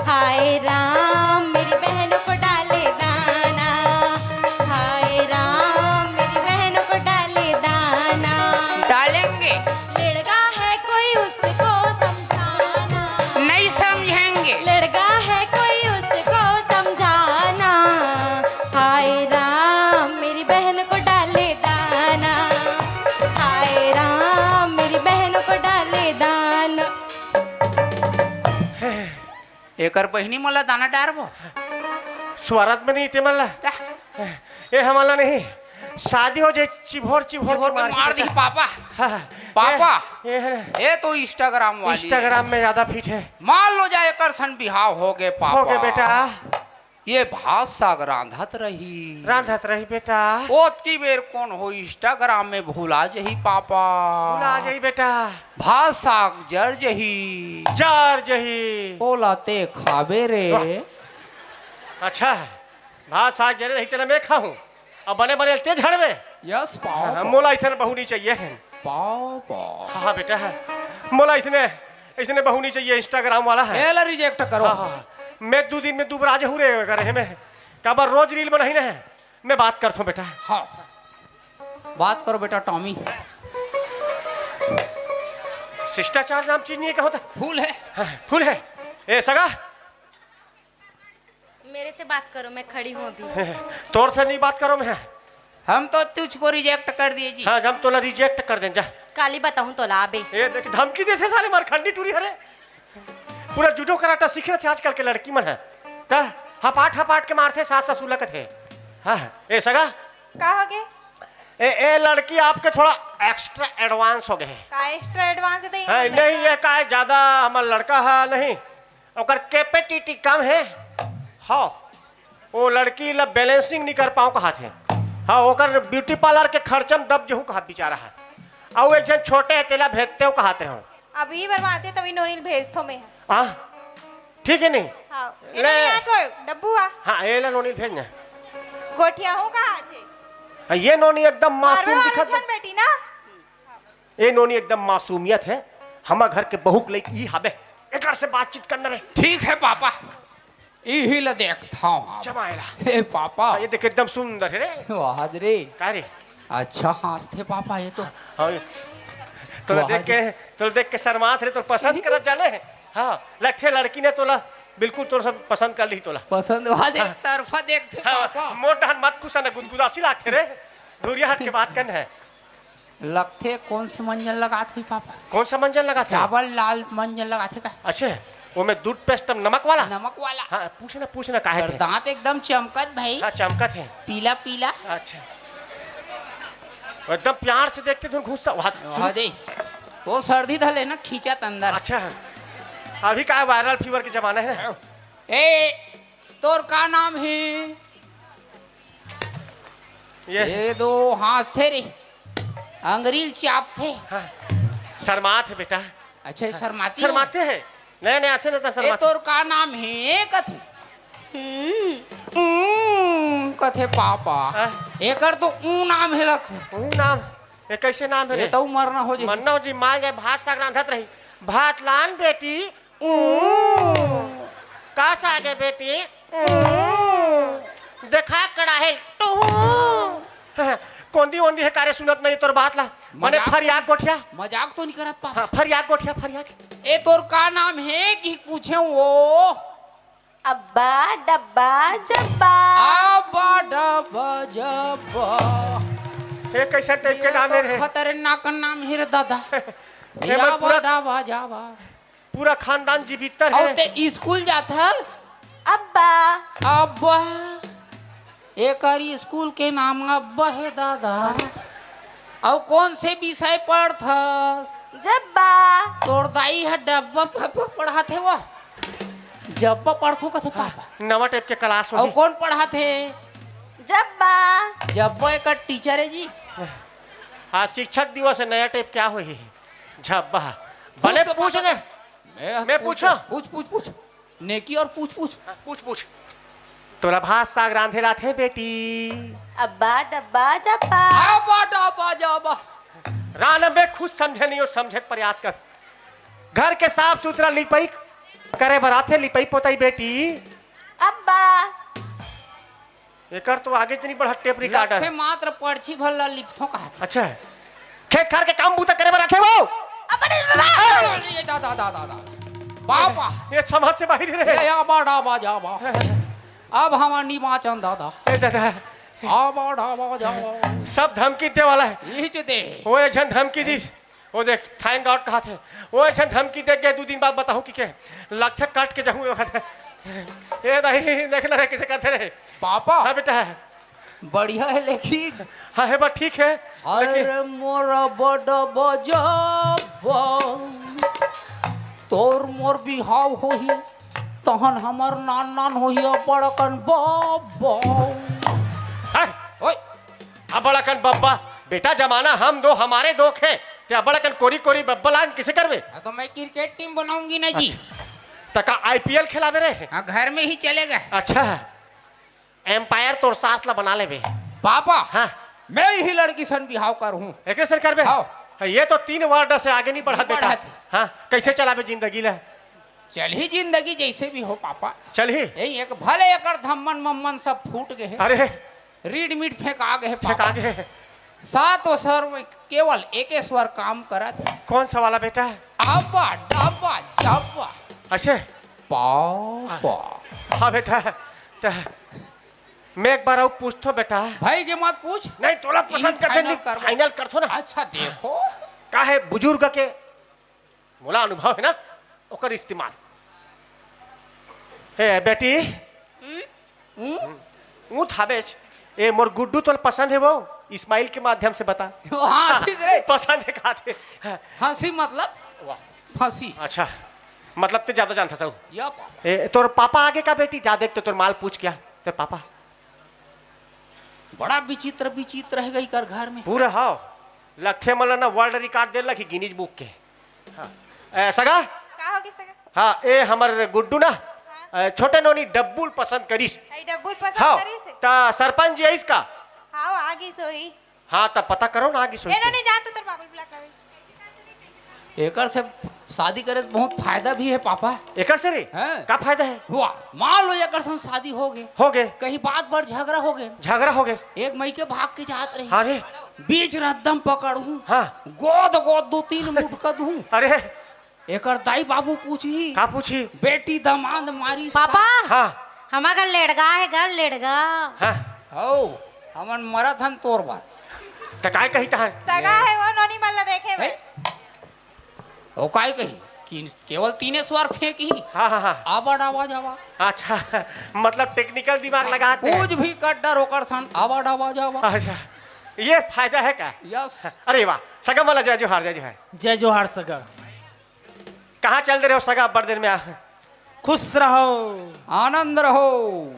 हाय राम मेरी बहनों को डाले दाना, हाय राम मेरी बहनों को डाले दाना। डालेंगे। लड़का है कोई उसको समझाना। नहीं समझेंगे। लड़का है कोई उसको समझाना। हाय राम मेरी बहन को डाले दाना। हाय राम मेरी बहन को डाले दाना। एकर बहिनी मोला दाना डारबो। स्वारथ में नहीं ते मन ला। का? ए, हमन ला नहीं। शादी हो जाए, चिभोर, चिभोर चिभोर के के मार मार के दी बेटा। पापा। हाँ, हाँ। पापा। ए, ए है ना। ए तो Instagram वाली Instagram है। में ज्यादा फिट है। मान लो जाए एकर सन बिहाव हो गए पापा। हो गए बेटा। ये भात साग रांधत रही। रांधत रही बेटा। ओतकी बेर कोन हो Instagram में भुला जही पापा। भुला जही बेटा। भात साग जर जही। जर जही। ओला ते खाबे रे। वाह। अच्छा, भात साग जरे रही तेला मैं खाहूँ, अब बने बने ते झड़बे। Yes papa. हाँ, मोला ऐसा बहू नहीं चाहिए। पापा। हाँ, हाँ बेटा, है। मोला इसने, इसने बहू नहीं चाहिए, Instagram वाला है। एला reject करो। हाँ, हाँ, हाँ। मैं दो दिन में दुबरा जहू रे करे है मैं। काबर रोज reel बनाई ना है। मैं बात करता हूँ बेटा। हाँ। बात करो बेटा टॉमी। शिष्टाचार नाम चीज नहीं है, क्या होता? फूल है। हाँ, फूल है। ए सगा। मेरे से बात करो, मैं खड़ी हूँ अभी। तोर से नहीं बात करो मैं। हम तो तुझको reject कर दिए जी। हाँ, हम तोला reject कर दें जा। काली बताऊँ तोला आबे। ए देख, धमकी देथे साले मारखंडी टूरी हरे। पूरा जूडो कराटा सीख रहे थे आजकल के लड़की मन है। त हपाट हपाट के मारथे सास ससुर लगत है। हाँ, ए सगा। का हो गे? ए, ए लड़की आपके थोड़ा extra advance हो गए है। का extra advance है तो ये हाँ, नहीं, ये का है, ज्यादा हमार लड़का है नहीं, ओकर capacity कम है। हाँ, वो लड़की ला balancing नहीं कर पाऊँ कहा थे। हाँ, ओकर beauty parlour के खर्चा में दब जहू कहा बेचारा है। अउ एक जन छोटे है, तेला भेजते हो कहा थे हम। अभी भर में आते तभी नोनी ल भेजथो मैं। हाँ, ठीक है नहीं? हाँ, ले। एला नहीं आको, डब्बू आ। हाँ, एला नोनी भेजना। गोठिया हो कहा थे? हाँ, ये नोनी एकदम मासूम मारवे वाला दिखत छन बा। बेटी ना। ये नोनी एकदम मासूमियत है। हमर घर के बहू के लइक ई हबे। एकर से बातचीत करना रे। ठीक है पापा। इही ल देखथव हम। जमाएला। हे पापा। हाँ, ये देख एकदम सुंदर है रे। वाह रे। का रे? अच्छा हाँसथे पापा ये तो। हाँ, ये तोला वाह देख रे। के, तोला देख के शर्मात रे, तोला पसंद करत जाने है। हाँ, लगथे लड़की ने तोला बिल्कुल तोर सब पसंद कर ली तोला। पसंद वाह दे, हाँ। तरफा देखथे हाँ, पापा। मोर डहन मत कुसा न गुदगुदासी लागथे रे। दूरिया हट के बात करना है। लगथे कोन से मंजन लगात होही पापा? कोन सा मंजन लगात हे? डाबर लाल मंजन लगात हे का? अच्छा, वो में दूध पेस्ट नमक वाला? नमक वाला। हाँ, पूछ ना, पूछ ना, काहे तोर थे? दांत एकदम चमकत भाई। हाँ, चमकत हे। पीला पीला। अच्छा, एकदम प्यार से देखते तुम घुस्सा। वाह, वाह दे। वो सर्दी धले ना, खींचत अंदर। अच्छा, अभी का viral fever के जमाना है ना? ए, तोर का नाम हे? ये। ये दो हाँसथे रे, अंगरी ल चापथे। हाँ, शर्मात हे बेटा। अच्छा, ये शर्माती हे? शर्माते हे, नया नया आथे ना त ए, शर्माते। तोर का नाम हे कथे? हम्म। हम्म, कथे पापा। हाँ। एकर तो ऊ नाम हे लख। ऊ नाम? ये कैसे नाम हे ये रे? तो मरना हो जी। मरना हो जी, माँ के भात साग रांधत रही। भात लान बेटी, ऊ। का सागे बेटी? ऊ। देखा कड़ाहे, टू। कोंदी ओंदी हे कारे सुनत नहीं तोर बात ला। मने मजाक फरियाक गोठिया। मजाक तो नहीं करत पापा। हाँ, फरियाक गोठिया, फरियाक। ए, तोर का नाम हे कि पूछे वो? अब्बा, डब्बा, जब्बा। अब बा डबा जबा। हे, कैसा टाइप के ये नाम तो है रे? खतरनाक नाम हे रे दादा। हे, या मैं पूरा बा डबा जबा। पूरा खानदान जीवितर अउ हे। ते स्कूल जाथस? अब्बा। अब्बा। एकर स्कूल के नाम अब्बा हे दादा। अउ कौन से विषय पढ़थस? जब्बा। तोर दाई ह डब्बा प-, प-, पढ़ाथे वो। जब्बा पढ़थो कथे पापा। नवा टाइप के क्लास अउ होही। कौन पढ़ाथे? जब्बा। जब्बा एकर टीचर हे जी। हाँ, शिक्षक दिवस हे, नया टाइप क्या होही? जब्बा। बने पूछ पूछ पापा। ने। मैं मैं पूछो? पूछ, पूछ, पूछ। नेकी और पूछ, पूछ। हाँ, पूछ, पूछ। तोला भात साग रांधे ला आथे बेटी? अब्बा डब्बा जब्बा। अब्बा डब्बा जब्बा। रान बे खुद समझे नहीं और समझे के प्रयास कर। घर के साफ सुथरा लिपई करे बर आथे, लिपई पोतई बेटी। अब्बा। एकर तो आगे इतनी बड़ा टेप रिकॉर्डर। लगथे मात्र पर्ची भर ला लिपथों कहत। अच्छा। खेत खार के काम बूता करे बर आथे वो। अब्बा डब्बा। अरे दादा, दादा, दादा। बाबा। ये समझ से बाहर रहे। ए, अब्बा डब्बा जब्बा। अब हमार निमाचन दादा। ए दादा। अब्बा डब्बा जब्बा। सब धमकी दे वाला हे। यही च दे। वो एक झन धमकी दिस। वो देख, thank God कहत हे। वो एक झन धमकी दे के दू दिन बाद बताहूँ कि के लगथे काट के जाहूँ वो कहत हे। ए नहीं, देख ना रे, कैसे करथे रे। पापा। हाँ बेटा। बढ़िया हे लेकिन। हाँ हे बा, ठीक हे। लेकिन अरे मोर बड़ बजब, तोर मोर बिहाव होही, तहन हमर नान नान होही, बड़कन बब्बा। हाँ? ओए। अब बड़कन बब्बा, बेटा, जमाना हम दो, हमारे दो खे, ते अब बड़कन कोरी कोरी बब्बा लान किसे करबे? हाँ, तो मैं क्रिकेट टीम बनाऊंगी ना जी। अच्छा। तका आईपीएल खिलाबे रे? हाँ, घर में ही चलेगा। अच्छा, एम्पायर तोर सास ला बना लेबे। पापा, हाँ। मैं ही लड़की सन बिहाव करहूँ। एकरे सन करबे? हाँ। हाँ, ये तो तीन वर्ड से आगे नहीं बढ़त नहीं बेटा। बढ़त। हाँ, कैसे चलाबे जिंदगी ला? चलही जिंदगी जैसे भी हो पापा। चलही। यही एक भले एकर धम्मन मम्मन सब फूट गए हे। अरे। रीड मीट फेंका गए हे पापा। फेंका गए हे। सात सर में केवल एक स्वर काम करत हे। कौन सा वाला बेटा? अब्बा, डब्बा, जब्बा। अच्छा। पापा। हाँ बेटा, त मैं एक बार अउ पूछथों बेटा। भाई के मत पूछ। नहीं, तोला पसंद करथे, final नहीं, करबो। Final करथों ना। अच्छा, देखो। का हे, बुजुर्ग के मोला अनुभव हे ना, ओकर इस्तेमाल। हे बेटी, हम्म? हम्म? ऊँट हाबेच। ए, मोर गुड्डू तोला पसंद हे वो? Smile के माध्यम से बता। ओ, हाँ, हंसी रे। पसंद हे, खाथे। हंसी मतलब? वाह। हंसी। अच्छा, मतलब ते ज्यादा जानथस। या पापा। ए, तोर पापा आगे का बेटी? जा देख तो तोर माल पूछ क्या? तोर पापा। बड़ा विचित्र, विचित्र हे गई कर घर में। पूरा हाँ। लगथे मन ला ना world record दे ला कि Guinness Book के। हाँ। ए, सगा? का होगे सगा? हाँ, ए हमर गुड्डू ना, हाँ। ए, छोटे नोनी डब्बू ल पसंद करिस। आई डब्बू ल पसंद हाँ, करिस हे? त सरपंच जी आइस का? हाँ, आ गिस होही। हाँ, त पता करो ना, आ गिस होही ए त। नोनी, जा तू तोर बाबू ल बुला के लावे। एकर से शादी करे से बहुत फायदा भी हे पापा। एकर से रे? हाँ। का फायदा हे? वाह, मान लो एकर संग शादी होगे। होगे। कहीं बात पर झगरा होगे। झगरा होगे। एक मइके भाग के जात रही। हाँ रे। बीच रद्दा म पकड़हूँ। हाँ। गोद गोद दू तीन मुटका दूँ। अरे। एकर दाई बाबू पूछही। का पूछही? बेटी दमांद मारिस पापा। हाँ। हमर घर लेड़गा हे, घर लेड़गा। हाँ। हौ, हमन मरत हन तोर बर। त काय कही तहन? सगा हे वो नोनी मन ला देखे हे? भाई। ओ काय कही कि केवल तीने स्वर फेंकही। हाँ, हाँ, हाँ। आबड़ आवाज आवा। अच्छा, मतलब technical दिमाग लगा के। कुछ भी कर डर ओकर सन, आबड़ आवाज आवा। अच्छा, ये फायदा हे का? Yes। अरे वाह, सगा मन ला जय जोहार, जय जोहार। जय जोहार सगा। कहाँ चल दे रहे हो सगा, अब्बड़ देर में आ? खुश रहो। आनंद रहो।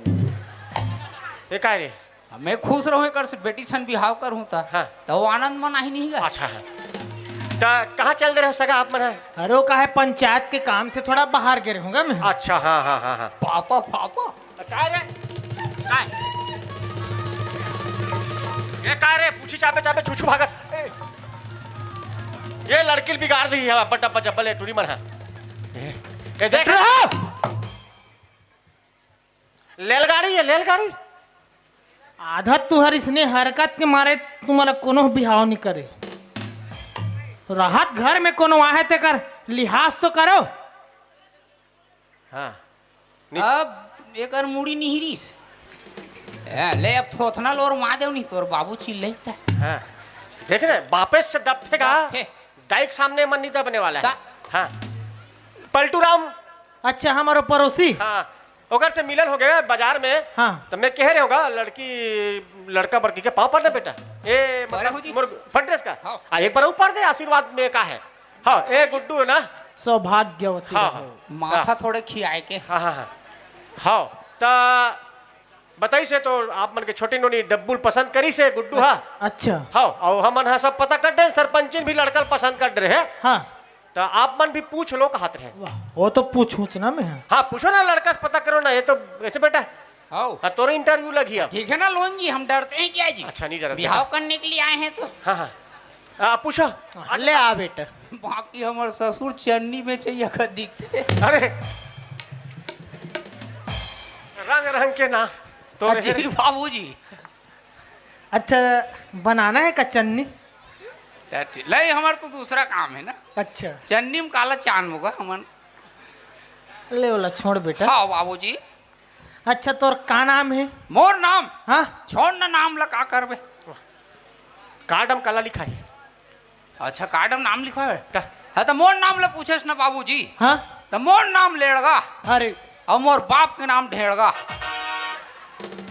ये काय रे? मैं खुश रहूं, एकर से बेटी सन बिहाव करहूं त, हाँ। त वो आनंद मनाही नहीं गा। अच्छा, हाँ। त कहाँ चल दे रहे हो सगा आप मन ह? अरे, वो का हे, पंचायत के काम से थोड़ा बाहर गे रहूंगा मैं। अच्छा, हाँ, हाँ, हाँ, हाँ। Papa, papa. काय रे? काय? ये काय रे? पूछी चाबे चाबे छुछू भागत। ए। ये लड़की ल बिगाड़ दी हे, बड्डा बज्जा बले टूरी मन ह। ए, ये देख रहा? लेलगाड़ी, ये लेलगाड़ी। आदत तुहर इसने हरकत के मारे तुम्हारा कोनो बिहाव नहीं करे। राहत घर में कोनो आहे तेकर लिहाज तो करो। हाँ। नि- अब एकर मुड़ी निहिरिस। ए, ले अब थोथना लोर मार देव नहीं, तोर बाबू चिल्लई त। हाँ। देख रहे, बापे से दबथे का? दबथे। दाई के सामने मन नहीं दबने वाला है। ता- हाँ। पलटू राम। अच्छा, हमारो पड़ोसी। हाँ। ओकर से मिलन हो गया बाजार में। हाँ। तो मैं कह रहे होगा, लड़की, लड़का बड़की के पाँव पड़ना बेटा। ए, बड़े मतलब, हो जी। मोर फंड्रेस का। हाँ। आ, एक बार ऊपर दे, आशीर्वाद में का है। हाँ, ए गुड्डू है ना? सौभाग्यवती हाँ, रहो। हाँ। माथा हाँ। थोड़े खियाए के। हाँ, हाँ, हाँ। हाँ, त बताइस हे तो आप मन के छोटी नोनी डब्बू ल पसंद करिस हे गुड्डू हा। अच्छा। हाँ, अउ हमन हा सब पता कर डरे, सरपंचिन भी लड़का ल पसंद कर डरे हे। हाँ। त आप मन भी पूछ लो कहत रहे। वाह, वो तो पूछूंच ना मैं। हाँ, पूछो ना, लड़का से पता करो ना, ये तो ऐसे बेटा। हाँ। हाँ, तोर interview लगही अब। ठीक है ना लोन जी, हम डरते हैं क्या जी? अच्छा, नहीं डरते। बिहाव करने के लिए आए हैं तो। हाँ, हाँ। आ, पूछो। हाँ, ले आ बेटा। बाकी हमर ससुर चन्नी बेचइया का दिखथे। अरे, रंग रंग के ना तो हाँ जी, रहे। बाबूजी। अच्छा, बनाना है का चन्नी? त ठी-, ले, हमर तो दूसरा काम है ना। अच्छा। चन्नी में काला चान होगा हमन। ले, ओला छोड़ बेटा। हाँ बाबूजी। अच्छा, तोर का नाम है? मोर नाम? हाँ। छोड़ ना नाम ला, का करबे? कार्ड म काला लिखाही? अच्छा, कार्ड म नाम लिखवाए? त? हाँ, त मोर नाम ला पूछस ना बाबूजी। हाँ। त मोर नाम लेड़गा। अरे। अउ मोर बाप के नाम ढेड़गा।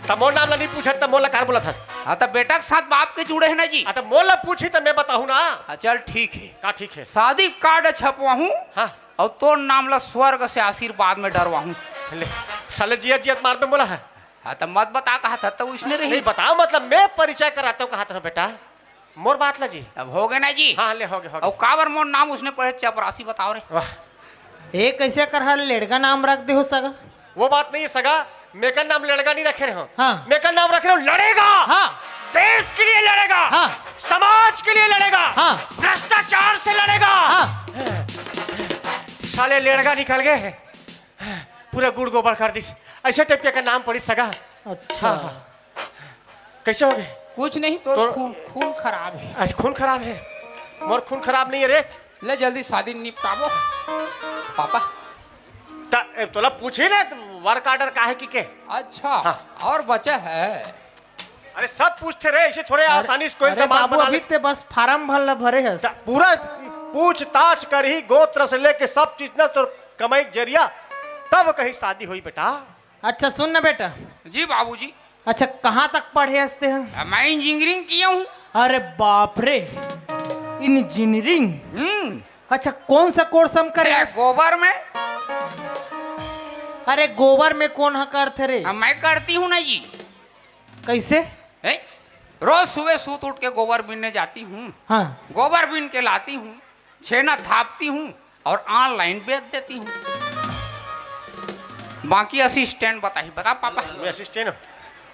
त मोर नाम ला नहीं पूछत, त मोर ला काबर बोलत हस? हाँ, त बेटा के साथ बाप के जुड़े है ना जी। हाँ, त मोर ला पूछही, त मैं बताहूँ ना। हाँ, चल ठीक है। का ठीक है? शादी कार्ड छपवाहूँ। हाँ। अउ तोर नाम ला स्वर्ग से आशीर्वाद में डरवाहूँ। ले, साले जियत जियत मारबे मोला है। हाँ, त मत बता, कहा था त उसने रही। नहीं, बताओ, मतलब, मैं परिचय कराता हूँ, कहा था बेटा। मोर बात ला जी। अब हो गए ना जी। हाँ, ले, हो गए, हो गए। अउ काबर मोर नाम उसने पढ़े चपरासी, बताओ रे। वाह। ए, कैसे कर हर लेड़गा नाम रख दे हो सगा? वो बात नहीं है सगा, मेकर नाम लेड़गा नहीं रखे रहे हो। हाँ। मेकर नाम रखे रहे हो लड़ेगा। हाँ। देश के लिए लड़ेगा। हाँ। समाज के लिए लड़ेगा। हाँ। भ्रष्टाचार से लड़ेगा। हाँ। साले लेड़गा निकल गए हैं, पूरा गुड़ गोबर कर दिस। ऐसे टाइप के का नाम पड़ी सगा। अच्छा। हाँ, हाँ। कैसे हो गए? कुछ नहीं, तोर तोर खून, खून खराब है। आज खून खराब है? मोर खून खराब नहीं है रे। ले जल्दी शादी निपटाबो पापा। त, ए, तोला पूछी ना, work order का है कि के? अच्छा, हाँ। और बचा है? अरे सब पूछते रहे, ऐसे थोड़े अरे, आसानी से कोई अरे दामाद बाबू, बना अभी ले। ते बस form भर ला भरे हस। त, पूरा पूछताछ करही, गोत्र से लेके सब चीज ना, तोर कमाई के जरिया, तब कहीं शादी होई बेटा। अच्छा सुन ना बेटा। जी बाबूजी। अच्छा, कहाँ तक पढ़े हस ते ह? मैं इंजीनियरिंग किया हूँ। अरे बाप रे, इंजीनियरिंग? हम्म। अच्छा, कौन सा कोर्स हम करे ए, हस? गोबर में। अरे गोबर में कौन ह करथे रे? हाँ, मैं करती हूँ ना जी। कैसे? ए, रोज सुबह सूत उठ के गोबर बीनने जाती हूँ। हाँ। गोबर बीन के लाती हूँ, छेना थापती हूँ और online बेच देती हूँ। बाकी असिस्टेंट बताही, बता पापा। मैं असिस्टेंट हूँ।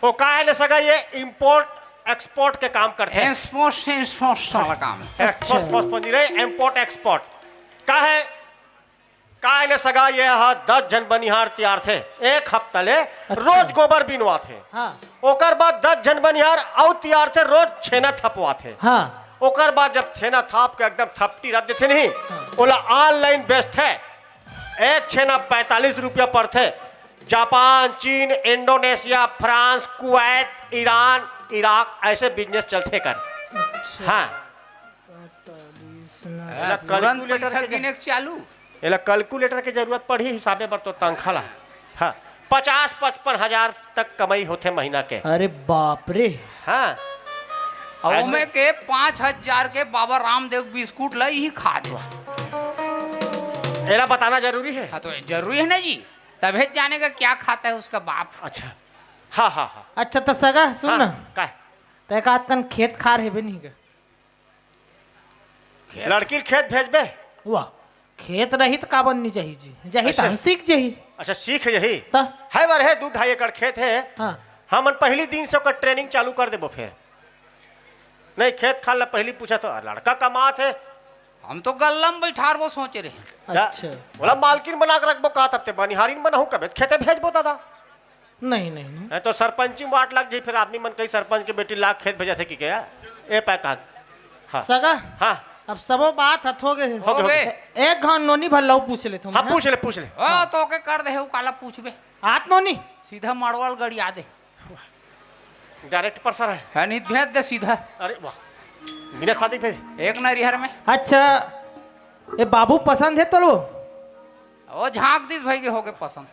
वो का है ना सगा, ये इम्पोर्ट एक्सपोर्ट के काम करथे। एक्सपोर्ट से एक्सपोर्ट वाला काम। एक्सपोर्ट, अच्छा। पोस्ट नहीं रहे, इम्पोर्ट एक्सपोर्ट। का है, का है ना सगा, ये ह दस झन बनिहार तियारथे, एक हफ्ता ले अच्छा। रोज गोबर बिनवाथे। हाँ। ओकर बाद दस झन बनिहार अउ तियारथे, रोज छेना थपवाथे। हाँ। ओकर बाद जब छेना थाप के एकदम थपटी रख देथे नहीं, हाँ। ओला online बेचथे। एक छेना पैंतालीस रुपया पड़थे। जापान, चीन, Indonesia, France, Kuwait, Iran, Iraq, ऐसे बिजनेस चलथे कर। अच्छा। हाँ। पैंतालीस ना। एला तुरंत calculator पैसा के गिने के चालू। एला calculator के जरूरत पड़ही हिसाबे बर तो तनखा ला। हाँ, पचास पचपन हजार तक कमाई होथे महीना के। अरे बाप रे। हाँ। अउ ऐसे ओमे के पाँच हजार के बाबा रामदेव बिस्कुट ला ही खा दे। एला बताना जरूरी है। हाँ, तो जरूरी है ना जी, तभे जानेगा क्या खाता है उसका बाप। अच्छा। हाँ, हाँ, हाँ। अच्छा, त सगा, सुन हाँ, ना। का? त एक आध कन खेत खार हेबे नहीं का? लड़की ल खेत भेजबे? वाह, खेत रही त काबर नहीं जाही जी? जाही त ऐसे? हम सीख जाही। अच्छा, सीख जाही? त? है बर है, दू ढाई एकड़ खेत है। हाँ। हमन पहली दिन से ओकर training चालू कर देबो फेर। नहीं, खेत खार ला पहली पूछा तो लड़का कमात है। हम तो गल्ला में बैठारबो सोचे रहे। जा, अच्छा। बोला मालकिन बना के रखबो का, तब ते बनिहारिन बनाहूँ, कबे खेते भेजबो दादा। नहीं, नहीं, नहीं। है तो सरपंची में वाट लग जाई, फिर आदमी मन कही सरपंच के बेटी लाख खेत भेजत है कि क्या? ए पै कहा। हाँ। सगा? हाँ। अब सबो बात हथ हो गए। हो गए, हो गए। हो गए। एक घाव नोनी भर लऊ पूछ ले तुम, हाँ, हाँ? पूछ ले, पूछ ले। ओ, हाँ। तो के कर दे, उ काला पूछबे। आत नोनी? सीधा मड़वाल गड़िया दे। डायरेक्ट परसर है। है, नहीं भेज दे सीधा। अरे वाह, बिना शादी भेज। एक नरिहर में। अच्छा, ये बाबू पसंद है तोलो? वो झांक दिस भाई के होके पसंद।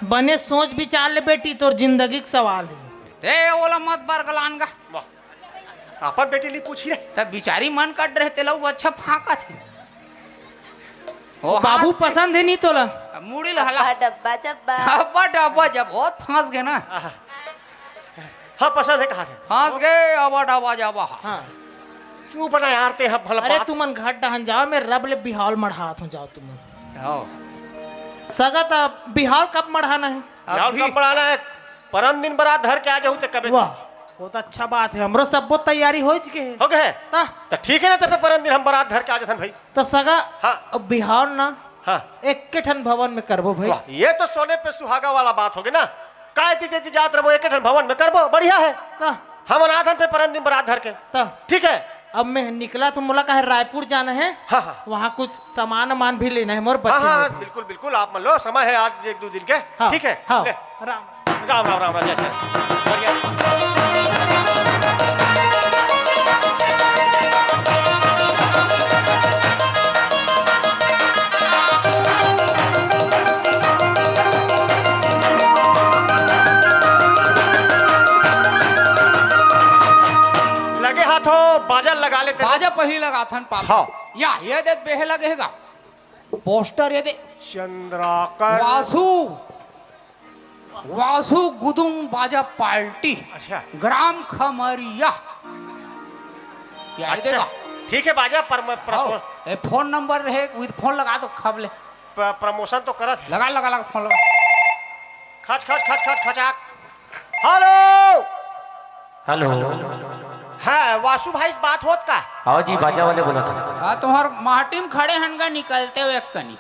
बने सोच विचार ले बेटी, तोर जिंदगी के सवाल है। ते ओला मत बरगलान गा। वाह, अपन बेटी ली पूछी रे। तब बिचारी मन कट रहे, तेला वो अच्छा फांका थे। ओ बाबू हाथ पसंद है नहीं तोला? अब मुड़ी ल हला। डब्बा, डब्बा, जब्बा। डब्बा, डब्बा, जब बहुत फंस गए ना। आहा। हाँ, पसंद है, कहा थे? फंस गए, अब डब्बा, जब्बा। हाँ। चुप ना यार, ते हम भला अरे बात। तुमन घर डहन जाओ, मैं रब ले बिहाव ल मढ़ात हूँ, जाओ तुमन। आओ। सगा त बिहाव ल कब मढ़ाना है? बिहाव ल अभी। कब मढ़ाना है? परन दिन बरात धर के आ जाहू ते कबे। वाह, बहुत अच्छा बात है। हमरो सब्बो तैयारी हो चुके है। हो गए है? ता? तो ठीक है ना, तो फिर परन दिन हम बरात धर के आ जाथन भाई। तो सगा, हाँ। अब बिहाव ना, हाँ। एक के ठन भवन में करबो भाई। वाह, ये तो सोने पे सुहागा वाला बात हो गई ना। काय दी दी जात रहो, एक ठन भवन में करबो, बढ़िया है। ता? हम अनाथन पे परन दिन बरात धर के। ता? ठीक है। अब मैं निकला तो मोला कहे रायपुर जाना है। हाँ, हाँ। वहाँ कुछ सामान वामान भी लेना है, मोर हाँ, बच्चे हाँ, लोग। बिल्कुल, बिल्कुल, आप मान लो, समय है आज एक दो दिन के। हाँ, ठीक है, हाँ। ले। राम। राम, राम, राम, राम, जय श्री राम। बढ़िया। लगे हाथों बाजा लगा लेते हैं। बाजा पहिली लगाथन पापा। हाँ। या, ये दे बेहे लगेगा। पोस्टर ये दे। चंद्राकर। वासु। वासु गुदुम बाजा पार्टी। अच्छा। ग्राम खमरिया। ये अच्छा। देगा। ठीक है, बाजा पर, पर, हाँ। ए, फोन नंबर रहे, विद फोन लगा दो खब ले। प-, प्रमोशन तो करत है। लगा, लगा, लगा, फोन लगा। खच, खच, खच, खच, खचाक। हेलो। हेलो। हाँ, वासु भाई से बात होत का? हाँ जी, बाजा वाले बोला था। हाँ, तुम्हार माटी में खड़े हन गा, निकलते हुए एक कनी।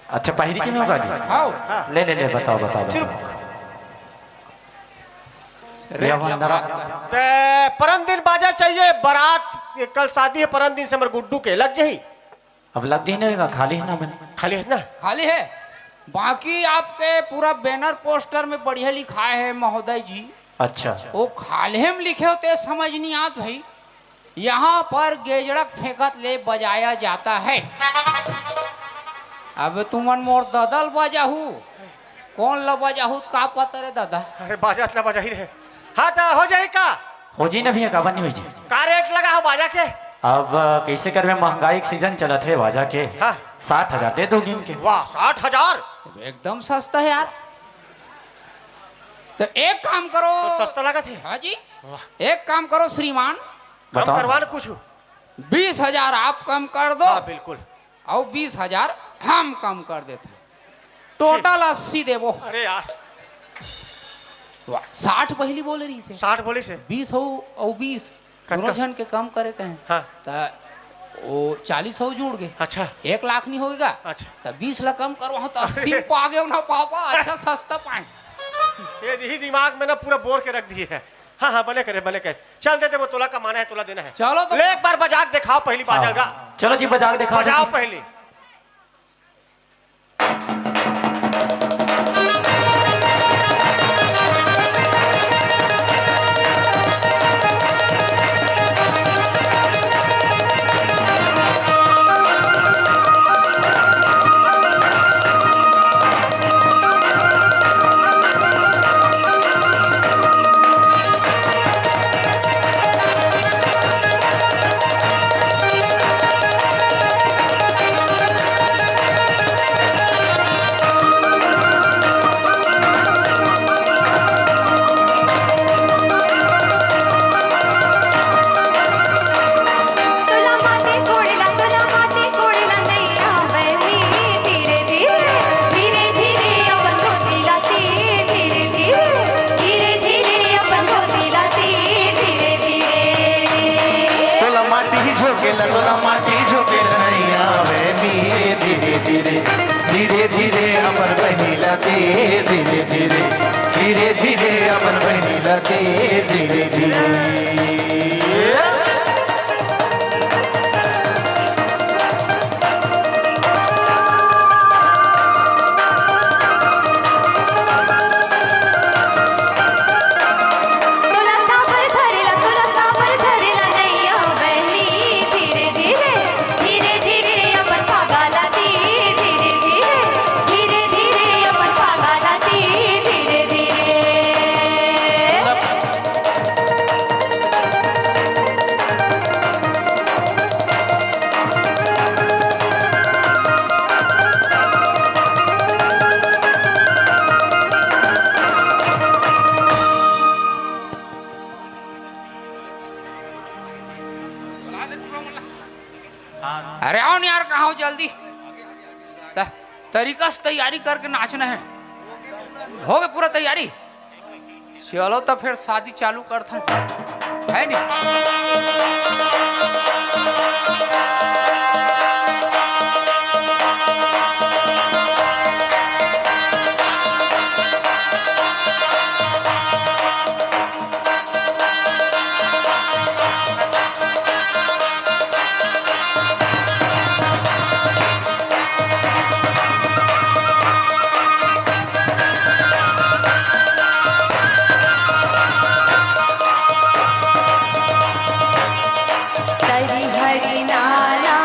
अच्छा, पहिरी च में होगा जी? हाँ। ले, ले, ले, बताओ, बताओ, बताओ। चुप। ये रेट वंदरा। लगा। पे-, परन दिन बाजा चाहिए, बारात, कल शादी है, परन दिन से हमर गुड्डू के, लग जाही। अब लग ही नहीं होगा, खाली है ना मैंने। खाली है ना? खाली है। बाकी आपके पूरा बैनर पोस्टर में बढ़िया लिखा है महोदय जी। अच्छा। वो खाल्हे में लिखे होते समझ नहीं आत भाई। यहाँ पर गेजड़क फेंकत ले बजाया जाता है। अब तुमन मोर ददल बजाहू, कौन ल बजाहू त का पता रे दादा? अरे बाजा ला बजाही रहे। हाँ, तो हो जाही का? हो जी ना भैया, काबर नहीं हो जी। का रेट लगा हो बाजा के? अब, अ, कैसे करबे, महंगाई के सीजन चलत हे बाजा के। हाँ। साठ हजार दे दो गिन के। वाह, साठ हजार? एकदम सस्ता है यार। तो एक काम करो। तो सस्ता लगा थे? हाँ जी। वाह। एक काम करो श्रीमान। कम बताओ। करवा ना कुछ। बीस हजार आप कम कर दो। हाँ, बिल्कुल। और बीस हजार हम कम कर देते हैं। टोटल अस्सी देबो। अरे यार। वाह, साठ पहिली बोले रही से। साठ बोले से। बीस हो और बीस। कतका? दोनों झन के कम करे कहें। हाँ। त वो चालीस हो जुड़ गए। अच्छा। एक लाख नहीं होगा। अच्छा। त बीस ला कम करवाओ त अस्सी में पा गए ना पापा, अच्छा सस्ता पाए। ये यही दिमाग में ना पूरा बोर के रख दिए है। हाँ, हाँ, बने करे, बने करे। चल दे दे, वो तोला कमाना है, तोला देना है। चलो तो। ले एक बार बजा के दिखाओ पहली बाजा हाँ। का। चलो जी, बजा के दिखाओ। बजाओ पहली। तोला माटी कोड़ेला, तोला माटी कोड़ेला नैया बहनी, धीरे धीरे, धीरे धीरे अपन धोती ला तीर, धीरे धीरे, धीरे धीरे अपन धोती ला तीर, धीरे धीरे। तोला माटी ही झोंकेला, तोला माटी झोंकेला नैया बहनी, धीरे धीरे, धीरे धीरे अपन बहिनी ला तीर, धीरे धीरे, धीरे धीरे अपन बहिनी ला तीर, धीरे धीरे। जल्दी। त-, तरीका से तैयारी करके नाचना है। हो गए पूरा तैयारी? चलो तो फिर शादी चालू करते हैं, है नहीं? तरी हरि नाना,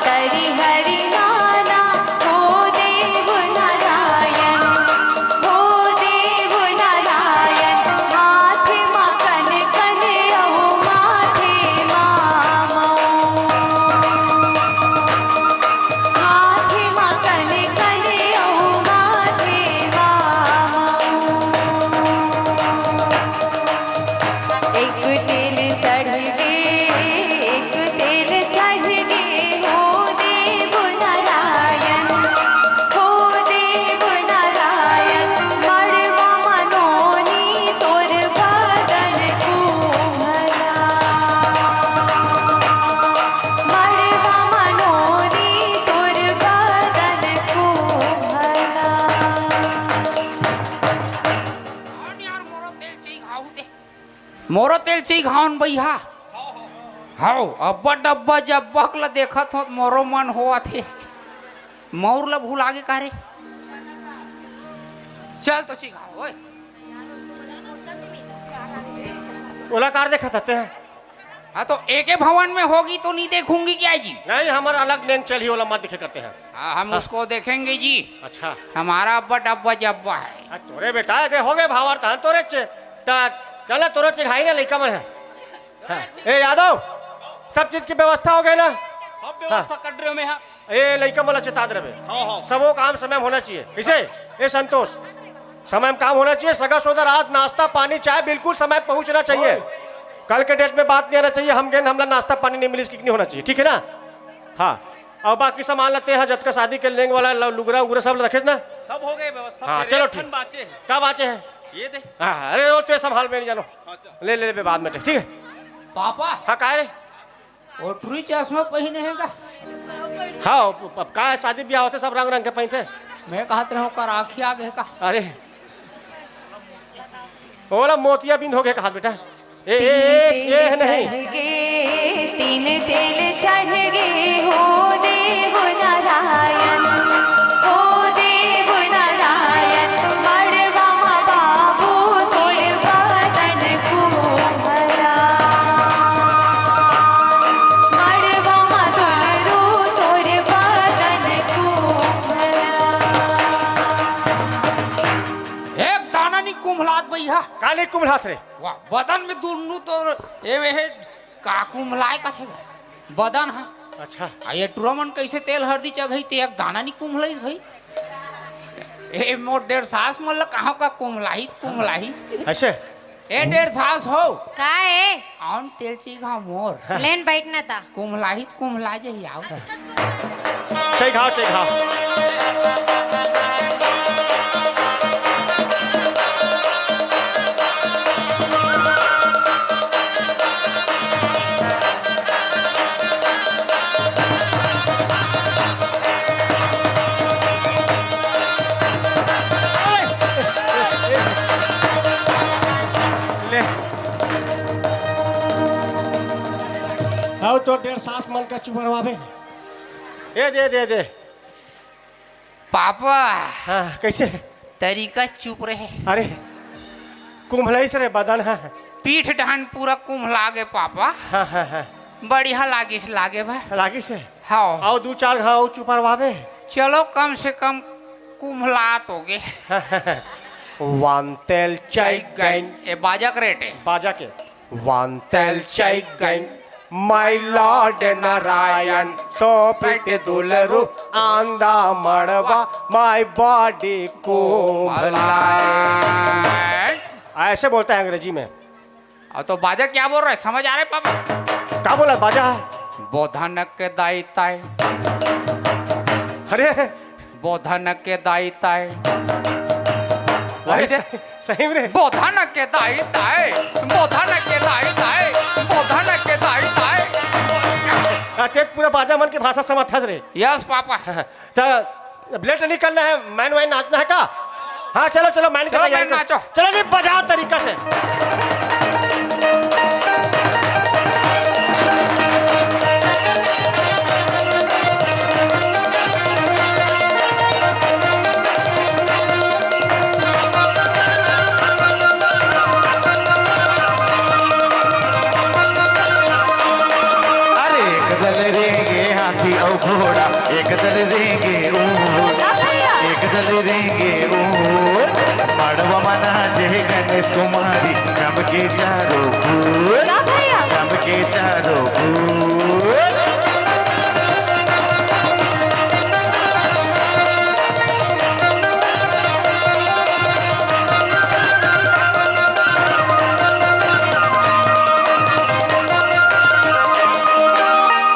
तरी हरि नाना, हो देव नारायण, हो देव नारायण, हाथ मा कन कन अउ माथे मा मऊ। हाथ मा कन कन अउ माथे मा मऊ। एक तेल चढ़ गे, एक तेल चढ़ गे, हो देव नारायण, हो देव नारायण, मड़वा मनोनी तोर बदन कुम्हला। मड़वा मनोनी तोर बदन कुम्हला। यार, मोरो तेल चाहिए, घाव दे। मोरो तेल चाहिए घावन भैया। हव, अब्बा डब्बा जब बक ल देखत हो, मोरो मन होवत हे। मौर ल भुला गे का रे? चल तो चाहिए घाव, ओए। ओला कार देखत हते हैं? हाँ, तो एके भवन में होगी तो नहीं देखूंगी क्या जी? नहीं, हमर अलग नेंग चलही, ओला मत देखे करते हैं। हाँ, हम हाँ। उसको देखेंगे जी। अच्छा। हमारा अब्बा डब्बा जब्बा है। आ, तोरे बेटा, दे हो गए भावार्थ, हाँ, तोरे चे-, ता, चला, तोरे चिढ़ाई ना लइका मन है। हाँ। ए यादव, सब चीज की व्यवस्था हो गई ना? सब व्यवस्था हाँ। कर रहे हो मैं, हाँ। ए लइका मन ला चेता दे रहे। हाँ, हाँ। सबो काम समय में होना चाहिए। किसे? ए संतोष, समय में काम होना चाहिए। सगा सोदर आज नाश्ता पानी चाय बिल्कुल समय पहुंचना चाहिए। कल के डेट में बात नहीं आना चाहिए, हम गेन, हमला नाश्ता पानी नहीं मिलिस कि नहीं होना चाहिए, ठीक है ना? हाँ। अउ बाकी सामान ला ते हा जतका शादी के लेंग वाला ल-, लुगरा उगरा सब रखे ना। सब हो गए व्यवस्था, हाँ, फिर चलो एक ठीक। ठन बाचे है। का बाचे है? ये दे। हाँ, हाँ, अरे वो ते संभाल, मैं नहीं जानो। अच्छा। ले, ले, ले, बाद में ठीक है। पापा। हाँ, का रे? वो टुरी चश्मा पहिने हे का? हाँ, अब, अब का है, शादी ब्याह होते सब रंग रंग के पहिनते। मैं कहत रहूं, का राखी आ गए का? अरे, ओला मोतिया बिंद हो गए कहा बेटा। ए, ए, ए, ए, नहीं। चढ़ गे, तीन तेल चढ़ गे, हो देव नारायण, हो देव नारायण, मड़वा मा बाबू तोर बदन कुम्हला, मड़वा मा दुलरू तोर बदन कुम्हला। एक दाना नहीं कुम्हलात भैया। काली कुम्हलात रे। वाह, बदन में दुन्नू तो ए, ए, का कुम्हलाए कथे गा? बदन ह। अच्छा। आ ये टुरा मन कैसे तेल हरदी चघई ते एक दाना नहीं कुम्हलाइस भाई। ए मोर डेढ़ सास मन ल कहाँ का कुम्हलाही, कुम्हलाही। ऐसे? ए डेढ़ सास हो। का ए? आउन तेल चीघा मोर। लेन बैठ ना ता। कुम्हलाही त कुम्हला जही आउ। चइघाव, चइघाव। ले। आओ तो डेढ़ सास मन का चुभरवावे। ए दे, दे, दे। पापा। हाँ, कैसे? तरीका चुप रहे। अरे, कुम्हलाइस रे बदन, हाँ। पीठ डहन पूरा कुम्हला गे पापा। हाँ, हाँ, हाँ। बढ़िया लागिस लागे भर। लागिस हे? हाँ। आओ दू चार घाव चुपरवावे। चलो कम से कम कुम्हलात हो गे। वान तेल चइक गइन। ए बाजा के रेट है। बाजा के। वान तेल चइक गइन, my lord नारायण, सो पीट दुलरू आंदा मड़वा, my body कुम्हलाए। ऐसे बोलता है अंग्रेजी में। और तो बाजा क्या बोल रहा है, समझ आ रहा है पापा? का बोला बाजा? बोधन के दाई ताई। अरे, बोधन के दाई ताय। वही अरे, दे। सही, सही में रे। बोधन के दाई ताय, बोधन के दाई ताय, बोधन के दाई ताय। आ, ते पूरा बाजा मन के भाषा समझथस रे। Yes papa. त अब लेट नहीं करना है, मैन वैन नाचना है का? हाँ, चलो, चलो, मैन की चलो, तैयारी मैन करो। नाचो। चलो जी, बजाओ तरीका से। अरे एक दल रेंगे हाथी अउ घोड़ा, एक दल रेंगे ऊंट, का भैया? एक दल रेंगे ऊंट। मड़वा मना जे गणेश कुमारी, चमके चारों ओर, का भैया? चमके चारों ओर।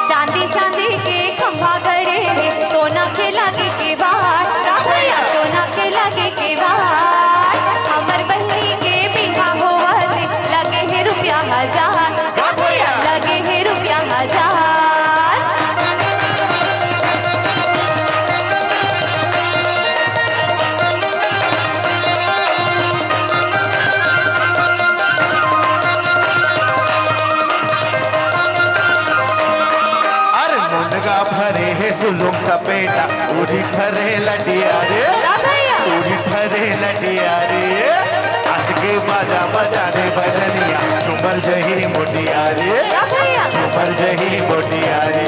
चांदी चांदी के खंभा गड़े हे, सोना के लगे केवाड़। का भैया? सोना के लगे केवाड़। हमर बहिनी के बिहा होवत, लगे हे रुपया हजार। का भैया? लगे हे रुपया हजार। अरे मुनगा फरे हे सुलुम सपेटा, उरी फरे लटिया रे। का भैया? उरी फरे लटिया रे। असके बाजा बजा रे बजनिया, झूमर जही मोटिया रे। का भैया? झूमर जही मोटिया रे।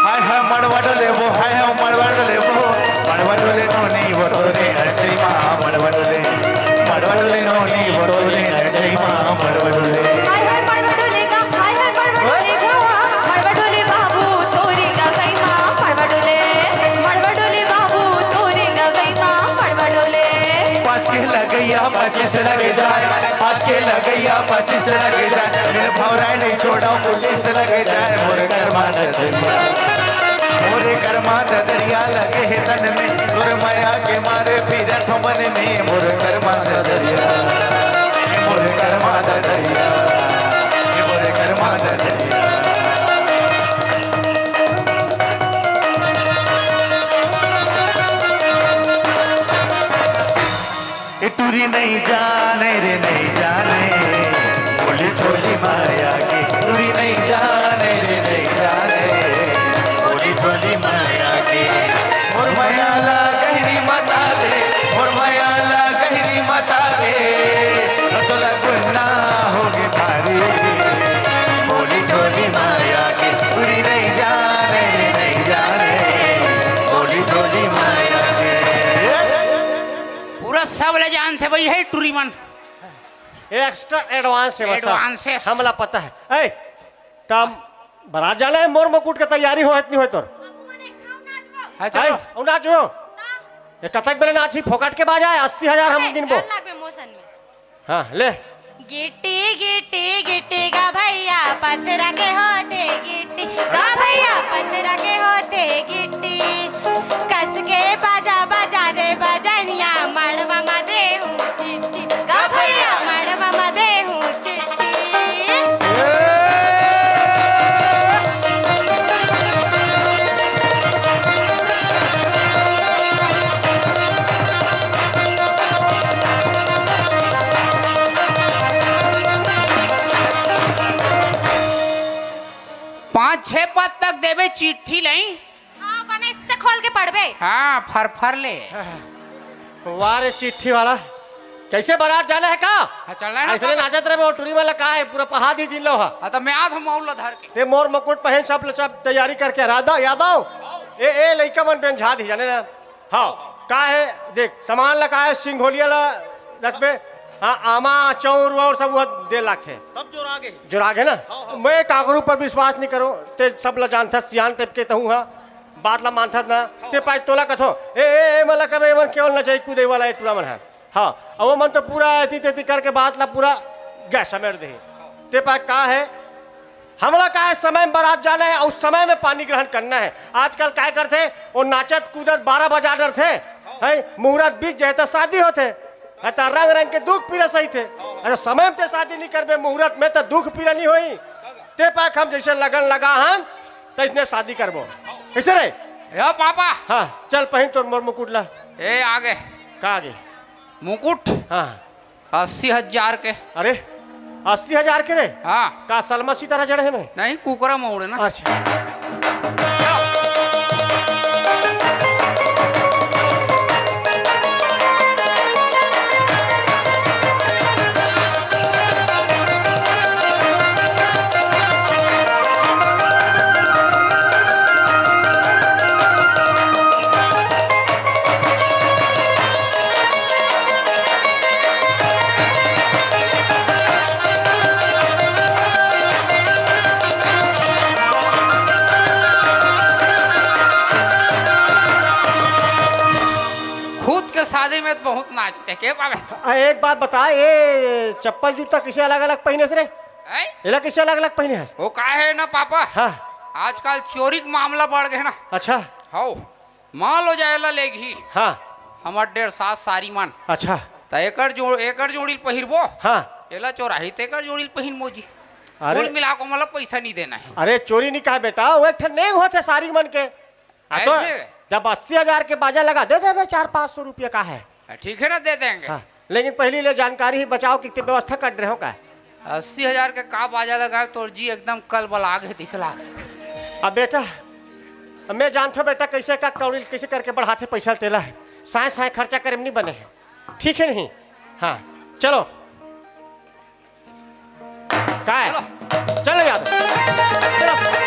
हाय हाय मड़वा डोले वो, हाय हाय मड़वा डोले वो, मड़वा डोले नोनी वो तोरे नचई मा, मड़वा डोले, मड़वा डोले नोनी वो तोरे नचई मा, मड़वा डोले। हाय हाय मड़वा डोले गा, हाय हाय मड़वा डोले गा, मड़वा डोले बाबू तोरे गवई मा, मड़वा डोले, मड़वा डोले बाबू तोरे गवई मा, मड़वा डोले। पाँच के लगैया पच्चीस लगे जाए, पाँच के लगैया पच्चीस लगे जाए, मेरे भौराए नहीं छोड़ा पुलिस लगे जाए, मोरे कर्मा दरिया, मोरे कर्मा दरिया लगे हे तन में, तोर मया के मारे पीरत मन में, मोरे कर्मा दरिया, मोरे कर्मा दरिया, मोरे कर्मा दरिया। ए टूरी नहीं जाने रे नहीं जाने, भोली भोली माया के टूरी नहीं जाने रे नहीं जाने, भोली भोली माया के। मोर मया ला गहरी मता दे, मोर मया ला गहरी मता दे, तोला गुन्ना होगे भारी। भोली भोली माया के टूरी नहीं जाने रे नहीं जाने, भोली भोली माया के। पूरा सब ले जानथे भाई, हे टूरी मन। ये एक्स्ट्रा एडवांस हे, बस। एडवांस हे। हमला पता हे। ए, त बारात जाना हे, मोर मुकुट के तैयारी होय हे कि नहीं होय हे तोर? हाँ, ए, चलो। अउ नाच हो। ये कथक बेले नाची, फोकट के बाजा हे, अस्सी हजार हम गिनबो। डर लागबे मोसन में। हाँ, ले। गिट्टी, गिट्टी, गिट्टी गा भैया, पथरा के होथे गिट्टी। गा भैया, पथरा के होथे गिट्टी। कस के बाजा बजा रे बजनिया, मड़वा म देहूँ चिट्ठी। गा भैया, मड़वा म देहूँ चिट्ठी। पाँच छह पद तक देबे चिट्ठी लई। हाँ, बने से खोल के पढ़बे। हाँ, फर फर ले। वाह रे चिट्ठी वाला, कैसे बारात जाना हे का? हाँ, चलना हे ना अइसने का? नाचत रहे वो टूरी वाला का हे, पूरा पहा दी दिन लो हा। हाँ, तो मैं आत हूँ मौला धर के। ते मोर मुकुट पहन सब ल-, सब तैयारी करके राधा यादव। ए, ए, लइका मन बेंझा दी जाने ना। हाँ, का हे, देख, सामान ला का हे, सिंघोलिया ला रखबे। हाँ, आमा, चौर वौर सब वो दे लाखे। सब जोरा गे। जोरा गे ना? हाँ, हाँ। मैं काकरू पर विश्वास नहीं करूँ, ते सब ला जानथा, सियान टाइप के तहूँ हा। बात ला मानथस ना, ते पाय तोला कथो, "ए, ए, ए, मन ला कबे, ए मन केवल नचई कूदई वाला ए टूरा मन हे।" हाँ, अउ वो मन तो पूरा एती तेती करके बात ला पूरा गैस समेट देही। ते पाय का हे, हमला का हे, समय में बारात जाना हे अउ समय में पानी ग्रहण करना हे। आजकल काय करथे, वो नाचत कूदत बारह बजा डरथे, हैं, मुहूर्त बीत जाए त शादी होथे। हाँ, त रंग रंग के दुख पीरा सहिथे। अरे समय में ते शादी नहीं करबे, मुहूर्त में त दुख पीरा नहीं होही। ते पाय हम जैसे लगन लगा हन, तैसने शादी करबो। कैसे रे? ए पापा। हाँ, चल पहिन तोर मोर मुकुट ला। ए, आगे। का आगे? मुकुट। हाँ। अस्सी हजार के। अरे, अस्सी हजार के रे? हाँ। का सलमा सीतारा जड़े हे मैं? नहीं, कुकरा मौड़े ना। अच्छा। खुद के शादी में तो बहुत नाचते के बाबे। आ, एक बात बता, ये चप्पल जूता किसे अलग-अलग पहिने हस रे? हैं? एला किसे अलग-अलग पहिने हस? वो का हे ना पापा? हाँ। आजकल चोरी के मामला बढ़ गए ना। अच्छा। हौ। मान लो जाए ला लेगही। हाँ। हमर डेढ़ सात सारी मन। अच्छा। त एकर जो-, एकर जोड़ी ल पहिरबो। हाँ। एला चोराही त एकर जोड़ी ल पहिनबो जी। अरे। कुल मिला के मतलब पैसा नहीं देना है। अरे चोरी नहीं कहा बेटा, वो एक ठन नेंग होथे सारी मन के। आ तो ऐसे? जब अस्सी हजार के बाजा लगा दे देबे चार पाँच सौ रुपया का है। ठीक है ना, दे देंगे। हाँ। लेकिन पहली ले जानकारी ही बचाओ कि ते व्यवस्था कर रहे हो का? अस्सी हजार के का बाजा लगा, तोर जी एकदम कल बला गए तीस लाख। अब बेटा, अब मैं जानथो बेटा कैसे का कौड़ी कैसे करके बढ़ाथे पैसा तेला है। साए साए खर्चा करे में नहीं बने है। ठीक है नहीं? हाँ, चलो। काय? चलो। चलो यादव। चलो।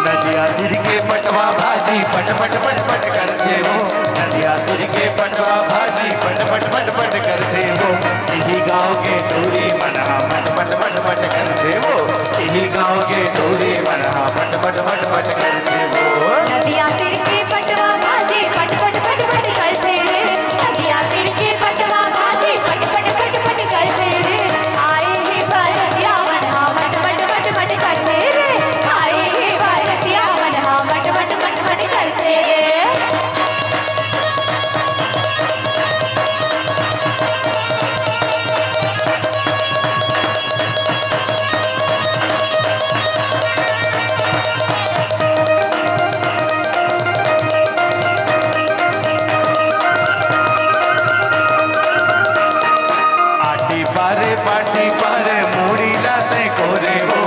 नदिया तीर के पटवा भाजी पट पट पट पट करथे वो। नदिया तीर के पटवा भाजी पट पट पट पट करथे वो। इही गाँव के टूरी मन ह मट मट मट मट करथे वो। इही गाँव के टूरी मन ह मट मट मट मट करथे वो। नदिया तीर के पटवा भाजी पट पट पट पट करथे रे। नदिया तीर के पटवा भाजी पट पट पट पट करथे रे। आए हे बरतिया मन ह मट मट मट मट करथे रे। आए हे बरतिया मन ह मट मट मट मट करथे रे। आटी पारे पाटी पारे मुड़ी लाते कोरे वो।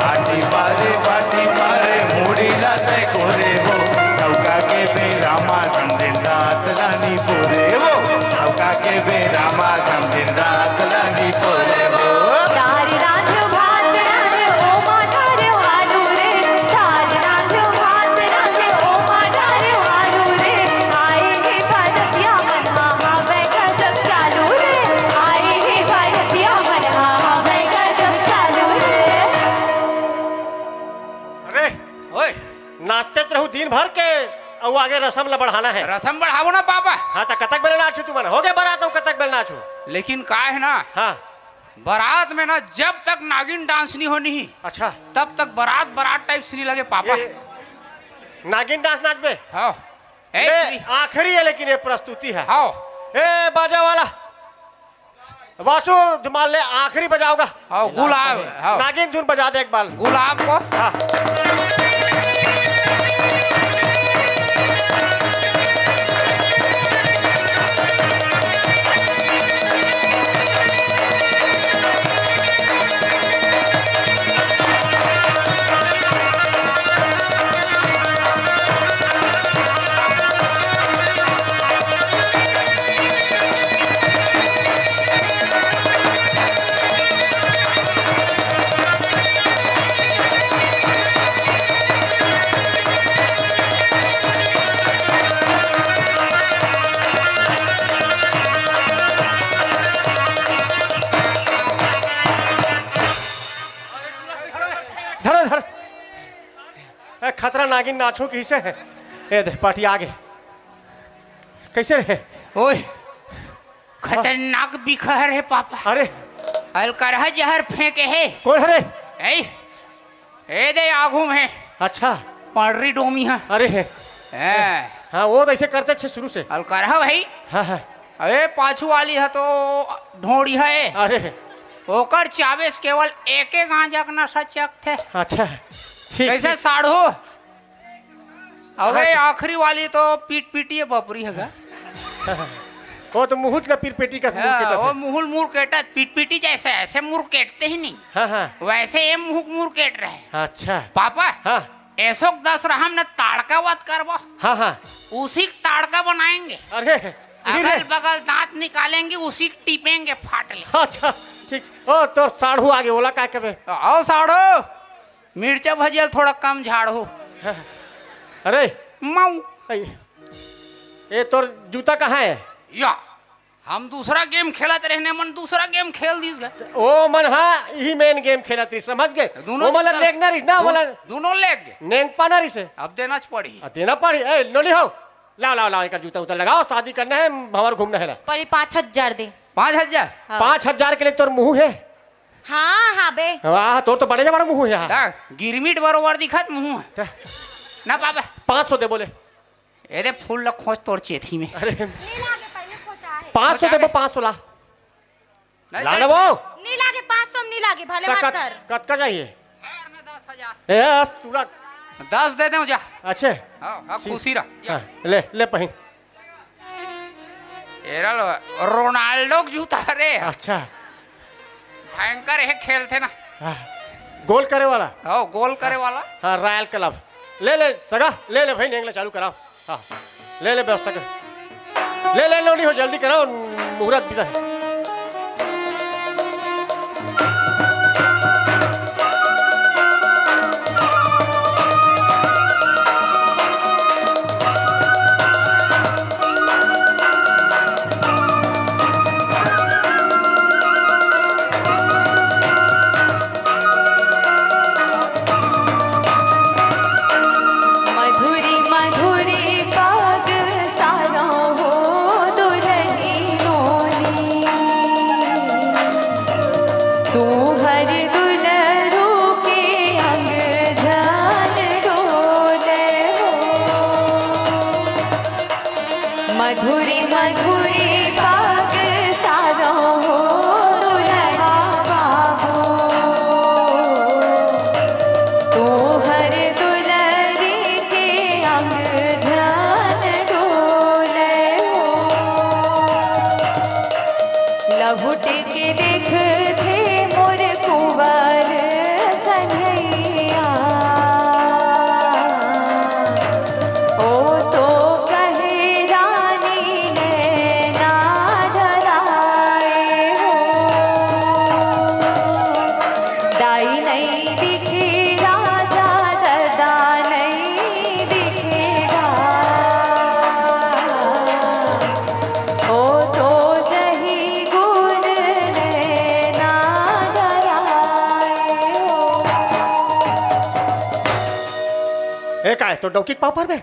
आटी पारे पाटी पारे मुड़ी लाते कोरे वो। चौका के बेरा मा समझिन रात लानी पोरे वो। चौका के बेरा मा समझिन रात लानी पोरे वो। दारी रांधो भात रांधो ओ माठारे आलू रे। दारी रांधो भात रांधो ओ माठारे आलू रे। आए हे बरतिया मन हा हवै गजब चालू रे। आए हे बरतिया मन हा हवै गजब चालू रे। अरे, ओए। नाचते त रहू दिन भर के, अउ आगे रसम ला बढ़ाना है। रसम बढ़ाबो ना पापा। हाँ, त कतक बेले नाचू तुमन? हो गए बारात, अउ कतक बेले नाचू? लेकिन का है ना, हाँ। बारात में ना जब तक नागिन डांस नहीं होनी ही, अच्छा। तब तक बारात बारात टाइप से नहीं लगे पापा। ये नागिन डांस नाचबे? हाँ। ए, ले, तेरी। आखिरी है लेकिन ये प्रस्तुति है। हाँ। ए, बाजा वाला। वासु, धमाल ले आखिरी बजाओगा। हाँ, गुलाब, हाँ। नागिन धुन बजा दे एक बार। गुलाब को। हाँ। धर, धर। ए, खतरा नागिन नाचो कइसे हे? ए दे, पार्टी आगे। कइसे रहे? ओए, खतरनाक बिखर हे पापा। अरे। अलकरहा जहर फेंके हे। कोन हरे? ए, ए दे आगू में। अच्छा। पांडरी डोमी हे। अरे हे। हैं। हाँ, वो तो ऐसे करते थे शुरू से। अलकरहा भाई। हाँ, हाँ। अबे पाछू वाली हे तो ढोंड़ी हे। अरे। ओकर चाबे से केवल एके गांजा के नशा चकथे। अच्छा। ठीक, कइसे ठीक। साढ़ू? अबे हाँ, तो आखिरी वाली तो पीट पीटिए बपरी हे गा। वो तो मुहुत ला पीर पेटी का मुंह हाँ, केटा वो था। मुहुल मुर केटा, पीट पीटी जइसे ऐसे मुर केटते ही नहीं। हाँ, हाँ। वइसे ये मुहुक मुर केट रहे। अच्छा। पापा, हाँ। एसोक दस रहम न ताड़का वत करबो। हाँ, हाँ। उसी क ताड़का बनाएंगे। अरे, अगल धीरे। बगल दांत निकालेंगे, उसी क टीपेंगे फाट ले। अच्छा, ठीक। ओ, तोर साढ़ू आगे, ओला काय कबे? आओ साढ़ू, मिर्चा भजिया ल थोड़ा कम झाड़ू। अरे। माऊ। ए, ए, तोर जूता कहाँ हे? या, हम दूसरा गेम खेलत रहने, मन दूसरा गेम खेल दिस गा। ओ मन, हाँ, इही मेन गेम खेलत रहिस, समझ गे? दोनों ओ मन ला जूता देखना रहिस ना, दू-, ओमन ला दोनों लेग गे। नेंग पाना रहिस हे। अब देना च पड़ही। आ, देना पड़ही। ए, नोनी हो, लाव, लाव, लाव, एकर जूता उता लगाव, शादी करना हे, भंवर घूमना हे ला। पड़ही पाँच हजार दे। पाँच हजार? हाँ। पाँच हजार के लिए तोर मुंह हे? हाँ, हाँ बे। वाह, तोर तो बड़े जबड़ मुंह हे यार। दा, गिरमिट बरोबर दिखत मुंह हे। ते ना पापा। पाँच सौ दे बोले। ए दे फूल ल खोंच तोर चेथी में। अरे। नी लागे, पहले खोंचा हे। पाँच सौ खोंचा देबो, ले। पाँच सौ ला। नहीं, ला चल। लेबो। नी लागे, पाँच सौ में नी लागे, भले तो मत कत-, धर। कतका चाहिए? ए, अस, तू रख। दस दे देंव जा। अच्छे। हाँ, हाँ, ठीक। खुशी रह। हाँ, ले, ले पहिन। एरा लो, रोनाल्डो के जूता रे। अच्छा। भयंकर हे, खेलथे ना। हाँ। गोल करे वाला? हाँ, गोल करे वाला। हाँ, रॉयल क्लब। ले, ले, सगा, ले, ले भाई, नेंग ले चालू कराव। हाँ, ले, ले, व्यवस्था कर। ले, ले, नोनी हो, जल्दी कराव, मुहूर्त बिदा हे। मधुरी मधुरी पग सारो हो दुलही नोनी। तू हर दुलरू के अंग ध्यान डोले हो। मधुरी मधुरी पग सारो हो दुलहा बाबू। तोहर दुलरी के अंग ध्यान डोले हो। लहुट के देखथे मोर कुंवर कन्हैया। ओ तो कहे रानी नैना ढराए हो। दाई नइ दिखे राजा, ददा नइ दिखे गा। ओ तो जही गुण नैना ढराए हो। ए काय, तो डौकी के पाँव पर बे?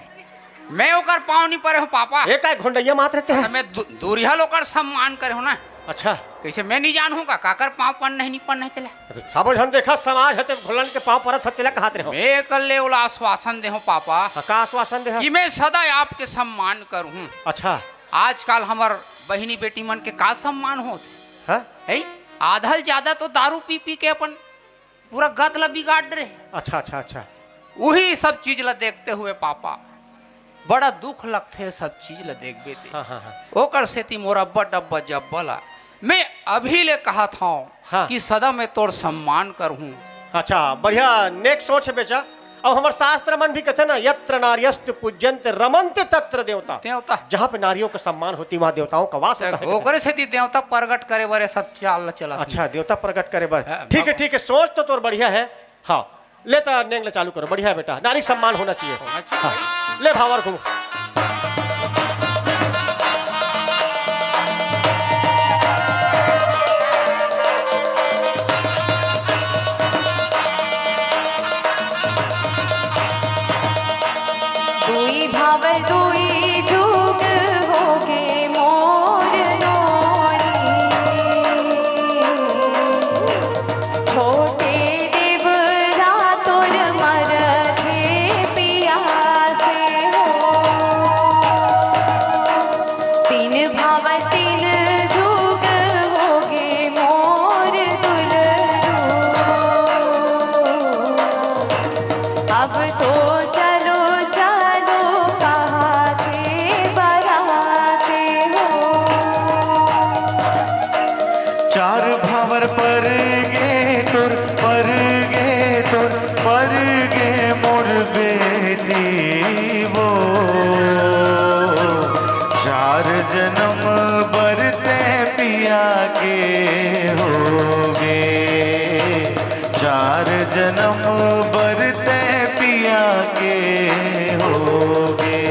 मैं ओकर पाँव नी परे हों, पापा। ए काय घोंडइया मात रहिथे? त मैं दू-, दूरिहा ले ओकर सम्मान करे हों ना। अच्छा। कइसे मैं नी जानहूँ का, काकर पाँव परना हे, नी परना हे तेला? अच्छा, सबो झन देखा, समाज हे, ते घोलन के पाँव परत हे, तेला कहत रहे हों। मैं एकर ले ओला आश्वासन दे हों, पापा। हाँ, का आश्वासन दे हा? कि मैं सदा आपके सम्मान करहूँ। अच्छा। आजकल हमर बहिनी बेटी मन के का सम्मान होत हे? हाँ? हैं? आधा ले जादा तो दारू पी पी के अपन पूरा गत ला बिगाड़ डरे। अच्छा, अच्छा, अच्छा। उही सब चीज ला देखते हुए पापा, बड़ा दुख लगथे सब चीज ला देखबे ते। हाँ, हाँ, हाँ। ओकर सेती मोर अब्बड़ डब्बा जब्बा ला मैं अभी ले कहत हौं हाँ। कि सदा मैं तोर सम्मान करहूँ। अच्छा, बढ़िया, नेक सोच हे बेचा। अब हमर शास्त्र मन भी कथे ना, "यत्र नार्यस्तु पूज्यन्ते रमन्ते तत्र देवता।" देवता। जहाँ पे नारियों का सम्मान होती, वहाँ देवताओं का वास होता है, कहते हैं। ओकरे सेती देवता प्रगट करे बर ये सब चाल ला चलत हे। अच्छा, देवता प्रगट करे बर। हाँ, ठीक है, भगवान। ठीक है, सोच तो तोर बढ़िया है। हाँ, ले त नेंग ले चालू करो, बढ़िया है बेटा, नारी सम्मान होना चाहिए। होना चाहिए। हाँ, ले भावर घूम। अब तो चलो, चलो, कहा के बराते हो। चार भांवर पर गे तोर, पर गे तोर, पर गे मोर बेटी वो। चार जन्म बर तैं पिया के होगे, चार जन्म बर तैं पिया के होगे।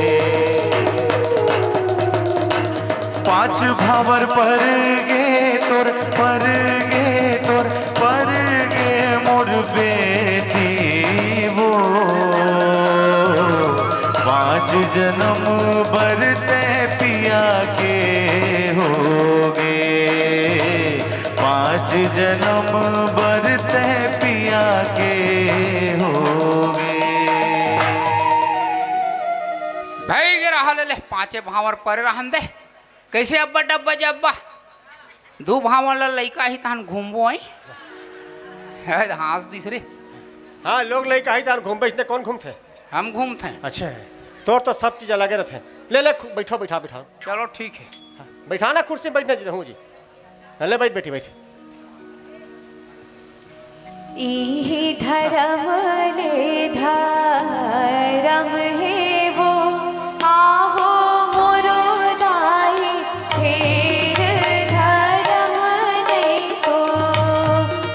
पांच भांवर पर गे तोर, पर गे तोर, पर गे मोर बेटी वो। पांच जन्म बर तैं पिया के होगे, पांच जन्म बर तैं पिया के होगे। भई गे रहा ले, ले, पांचे भांवर परे रहन दे। कइसे अब्बा डब्बा जब्बा? दू भांवर ला लइका ही तहन घूमबो आई। हंस दिस रे। हाँ, लोग लइका ही तहन घूमबे, इसने कौन घूमथे? हम घूमथे। अच्छा है, तोर तो सब चीज अलगे रथे। ले, ले, खु-, बैठो, बैठा, बैठा। चलो ठीक है। हाँ, बैठा ना, कुर्सी बैठना जी, हूँ जी। ले, बैठ, बैठी, बैठ। इही धरम ले धरम हे वो, आवो मोरो दाई, फेर धरम नइ तो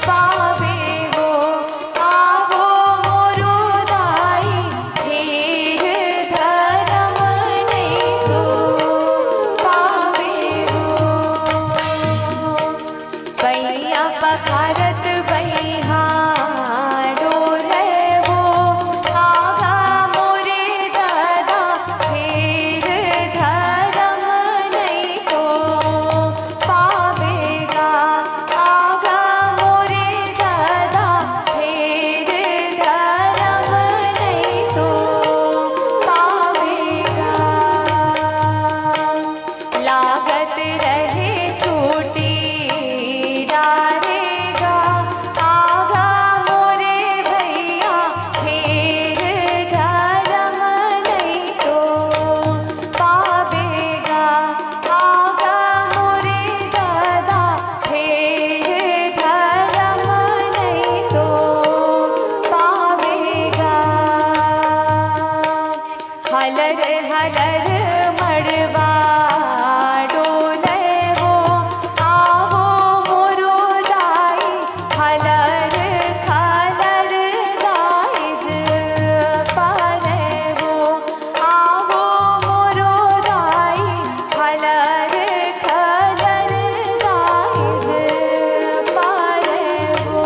पावे वो, आवो मोरो दाई, फेर धरम नइ तो पावे वो। बइहा पखारत बइहा डोलय वो, आगा मोरे ददा, फेर धरम नइ तो पावेगा, आगा मोरे ददा, फेर धरम नइ तो पावेगा। लागत रहे छूटी डारेगा, आगा मोरे भइया, फेर धरम नइ तो पावेगा, आगा मोरे ददा, फेर धरम नइ तो पावेगा। हलर हलर मड़वा डोलय वो, आवो मोरो दाई, हलर खलर दाइज पालय वो, आवो मोरो दाई, हलर खलर दाइज पालय वो।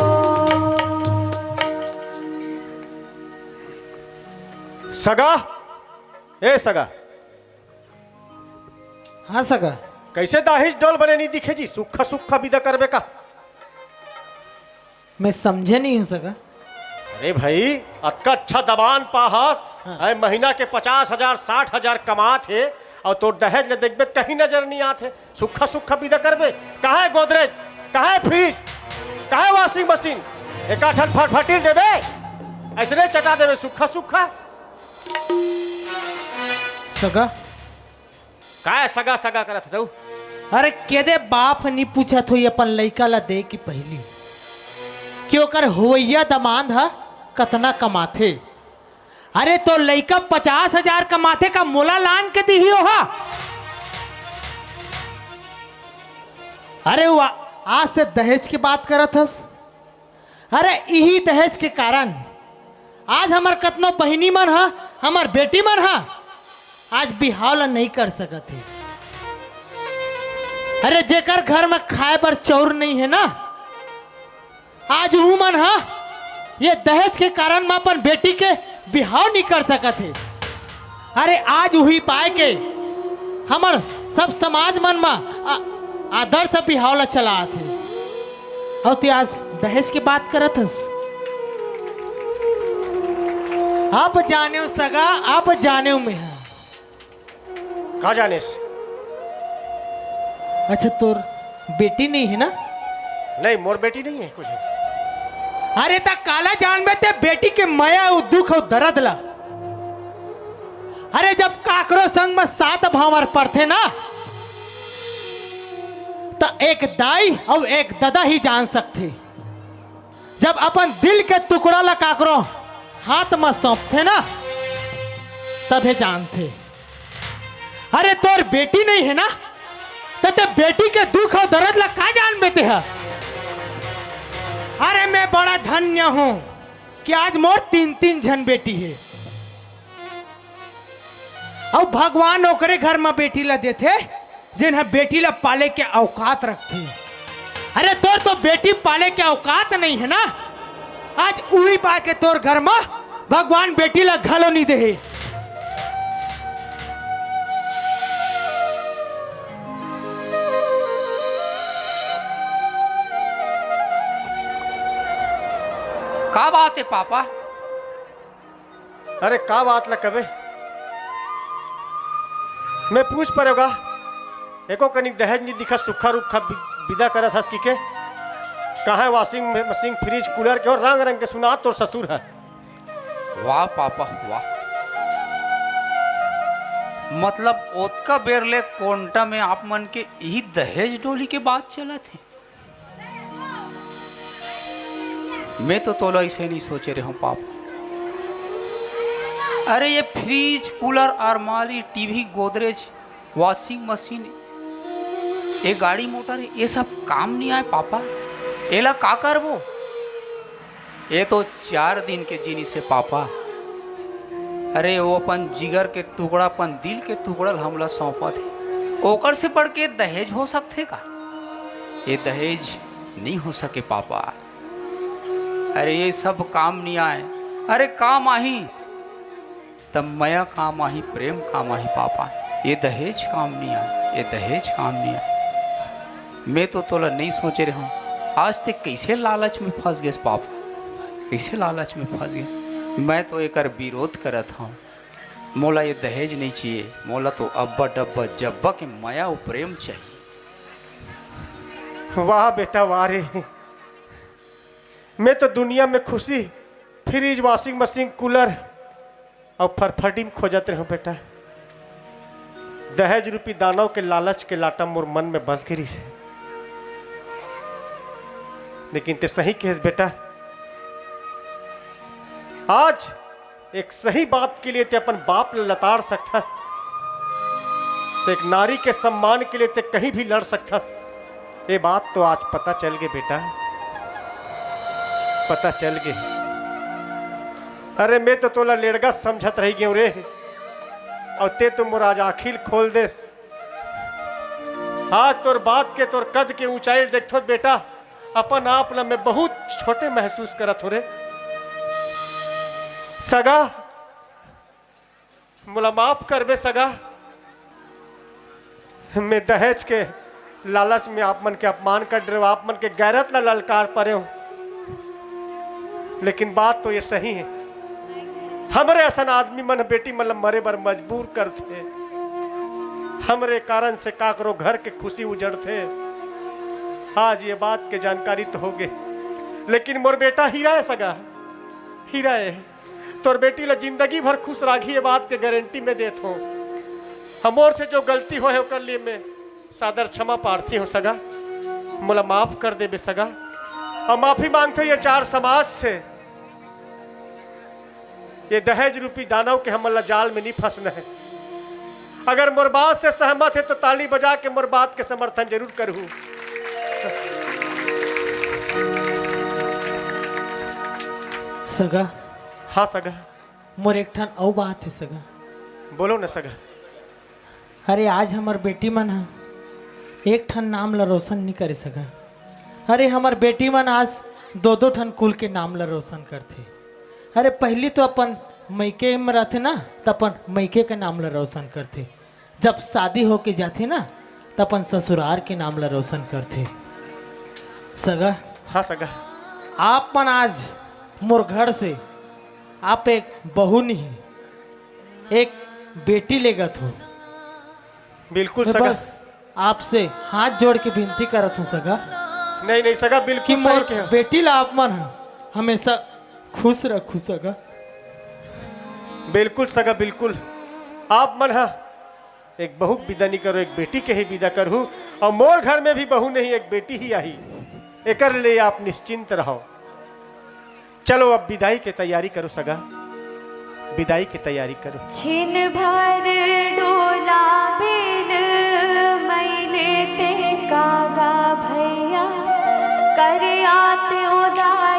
सगा, ए सगा, हाँ सगा। कइसे दाहिज डोल बने नइ दिखे जी? सुक्खा सुक्खा बिदा करबे का? मैं समझे नइ हूँ सगा। अरे भई, अतका अच्छा दमांद पाहस, हाँ। अरे महीना के पचास हजार, साठ हजार कमात हे, अउ तोर दहेज ल देखबे त कहीं नजर नइ आत हे। सुक्खा सुक्खा बिदा करबे? कहाँ हे गोदरेज? कहाँ हे फ्रिज? कहाँ हे वाशिंग मशीन? एका ठन फटफटी ल देबे, अइसने चटा देबे सुक्खा सुक्खा। सगा, काय सगा सगा करत हस? अरे केदे बाप ह नइ पूछत होही अपन लइका ला दे के पहिली कि ओकर होवइया दमांद ह कतना कमाथे? अरे तोर लइका पचास हजार कमाथे का मोला लान के दिही ओहा? अरे वो आज से दहेज के बात करत हस? अरे इही दहेज के कारण आज हमर कतनो बहिनी मन ह, हमर बेटी मन ह आज बिहाव ल नइ कर सकत हे। अरे जेकर घर म खाए बर चउर नइ हे ना, आज उमन ह ये दहेज के कारण म अपन बेटी के बिहाव नइ कर सकत हे। अरे आज उही पाय के हमर सब समाज मन म आ-, आदर से बिहाव ल चलात हे। अउ ते आज दहेज के बात करत हस? अब जानेव सगा, अब जानेव मेंहा। का जानेस? अच्छा, तोर बेटी नइ हे ना? नहीं, मोर बेटी नइ हे कुछ। अरे, त काला जानबे ते बेटी के मया अउ दुख अउ दरद ला, अरे, जब काकरो संग म सात भांवर परथे ना, त एक दाई अउ एक ददा ही जान सकथे। जब अपन दिल के टुकड़ा ला काकरो हाथ म सौंपथे ना, तभे जानथे। अरे, तोर बेटी नइ हे ना, त ते बेटी के दुख अउ दरद ला का जानबे ते ह? अरे, मैं बड़ा धन्य हूँ कि आज मोर तीन तीन झन बेटी हे। अउ भगवान ओकरे घर म बेटी ला देथे, जेन ह बेटी ला पाले के औकात रखथे। अरे, तोर तो बेटी पाले के औकात नइ हे ना, आज उही पाय के तोर घर म भगवान बेटी ला घलो नइ देहे। का बात हे पापा? अरे, का बात ल कबे? मैं पूछ परेंव गा, एको कनिक दहेज नइ दिखत, सुक्खा रुक्खा बि-, बिदा करत हस कि के? कहाँ हे washing machine, fridge, cooler के अउ रंग रंग के सुनात तोर ससुर ह? वाह पापा, वाह। मतलब, ओतका बेर ले कोंटा में आप मन के इही दहेज डोली के बात चलत हे? मैं तो तोला अइसे नइ सोचे रेहेंव पापा। अरे, ये fridge, cooler, अलमारी, TV, Godrej, washing machine, ये गाड़ी मोटर, ये सब काम नइ आय पापा। एला का करबो? ये तो चार दिन के जिनिस हे पापा। अरे, वो अपन जिगर के टुकड़ा, अपन दिल के टुकड़ा ल हमला सौंपत हे, ओकर से बढ़ के दहेज हो सकथे का? ये दहेज नइ हो सके पापा। अरे, ये सब काम नइ आय। अरे, काम आही त मया काम आही, प्रेम काम आही पापा। ये दहेज काम नइ आय, ये दहेज काम नइ आय। मैं तो तोला नइ सोचे रेहेंव, आज ते कइसे लालच में फंस गेस पापा, कइसे लालच में फंस गेस। मैं तो एकर विरोध करत हंव, मोला ये दहेज नइ चाहिए, मोला तो अब्बा डब्बा जब्बा के मया अउ प्रेम चाहिए। वाह बेटा, वाह रे, मैं तो दुनिया में खुशी fridge, washing machine, cooler अउ फरफटी म खोजत रेहेंव बेटा। दहेज रूपी दानव के लालच के लाटा मोर मन में बस गे रिहिसे। लेकिन ते सही कहेस बेटा, आज एक सही बात के लिए ते अपन बाप ल लताड़ सकथस, ते एक नारी के सम्मान के लिए ते कहीं भी लड़ सकथस। ये बात तो आज पता चल गे बेटा, पता चल गे। अरे, मैं तो तोला लेड़गा समझत रहि गेंव रे, अउ ते तो मोर आज आँखी ल खोल देस। आज तोर बात के, तोर कद के ऊंचाई ल देखथों बेटा, अपन आप ल मैं बहुत छोटे महसूस करत हंव रे। सगा, मोला माफ करबे सगा, मैं दहेज के लालच में आप मन के अपमान कर डरेंव, आप मन के गैरत ला ललकार परेंव। लेकिन बात तो ये सही हे, हमरे असन आदमी मन बेटी मन ला मरे बर मजबूर करथे, हमरे कारण से काकरो घर के खुशी उजड़थे। आज ये बात के जानकारी तो होगे, लेकिन मोर बेटा हीरा हे सगा, हीरा हे। तोर बेटी ला जिंदगी भर खुश राखही, ये बात के गारंटी मैं देत हंव। हमर से जो गलती होय हे, ओकर लिए मैं सादर क्षमा प्रार्थी हंव सगा, मोला माफ कर देबे सगा। अउ माफी मांगत हंव ये चार समाज से, ये दहेज रूपी दानव के हमन ला जाल में नइ फंसना हे। अगर मोर बात से सहमत हे तो ताली बजा के मोर बात के समर्थन जरूर करहू। सगा। हाँ सगा। मोर एक ठन अउ बात हे सगा। बोलो न सगा। अरे, आज हमर बेटी मन ह एक ठन नाम ल रोशन नइ करे सगा। अरे, हमर बेटी मन आज दो दो ठन कुल के नाम ल रोशन करथे। अरे, पहिली तो अपन मइके म रथे ना, त अपन मइके के नाम ल रोशन करथे। जब शादी होके जाथे ना, त अपन ससुरार के नाम ल रोशन करथे। सगा। हाँ सगा। आप मन आज मोर घर से आप एक बहू नहीं, एक बेटी लेगत हो। बिल्कुल मैं सगा। बस आपसे हाथ जोड़ के विनती करत हूँ सगा। नहीं, नहीं सगा, बिल्कुल कि सही मोर कहे हो। बेटी ला आप मन ह हमेशा खुश रखू सगा। बिल्कुल सगा, बिल्कुल। आप मन हा एक बहू के विदा नहीं करो, एक बेटी के ही विदा करहू। और मोर घर में भी बहू नहीं, एक बेटी ही आही, एकर ले आप निश्चिंत रहो। चलो अब विदाई के तैयारी करो सगा, विदाई के तैयारी करो। छिन भर डोला बेल मैले ते कागा भैया, करे आते उदास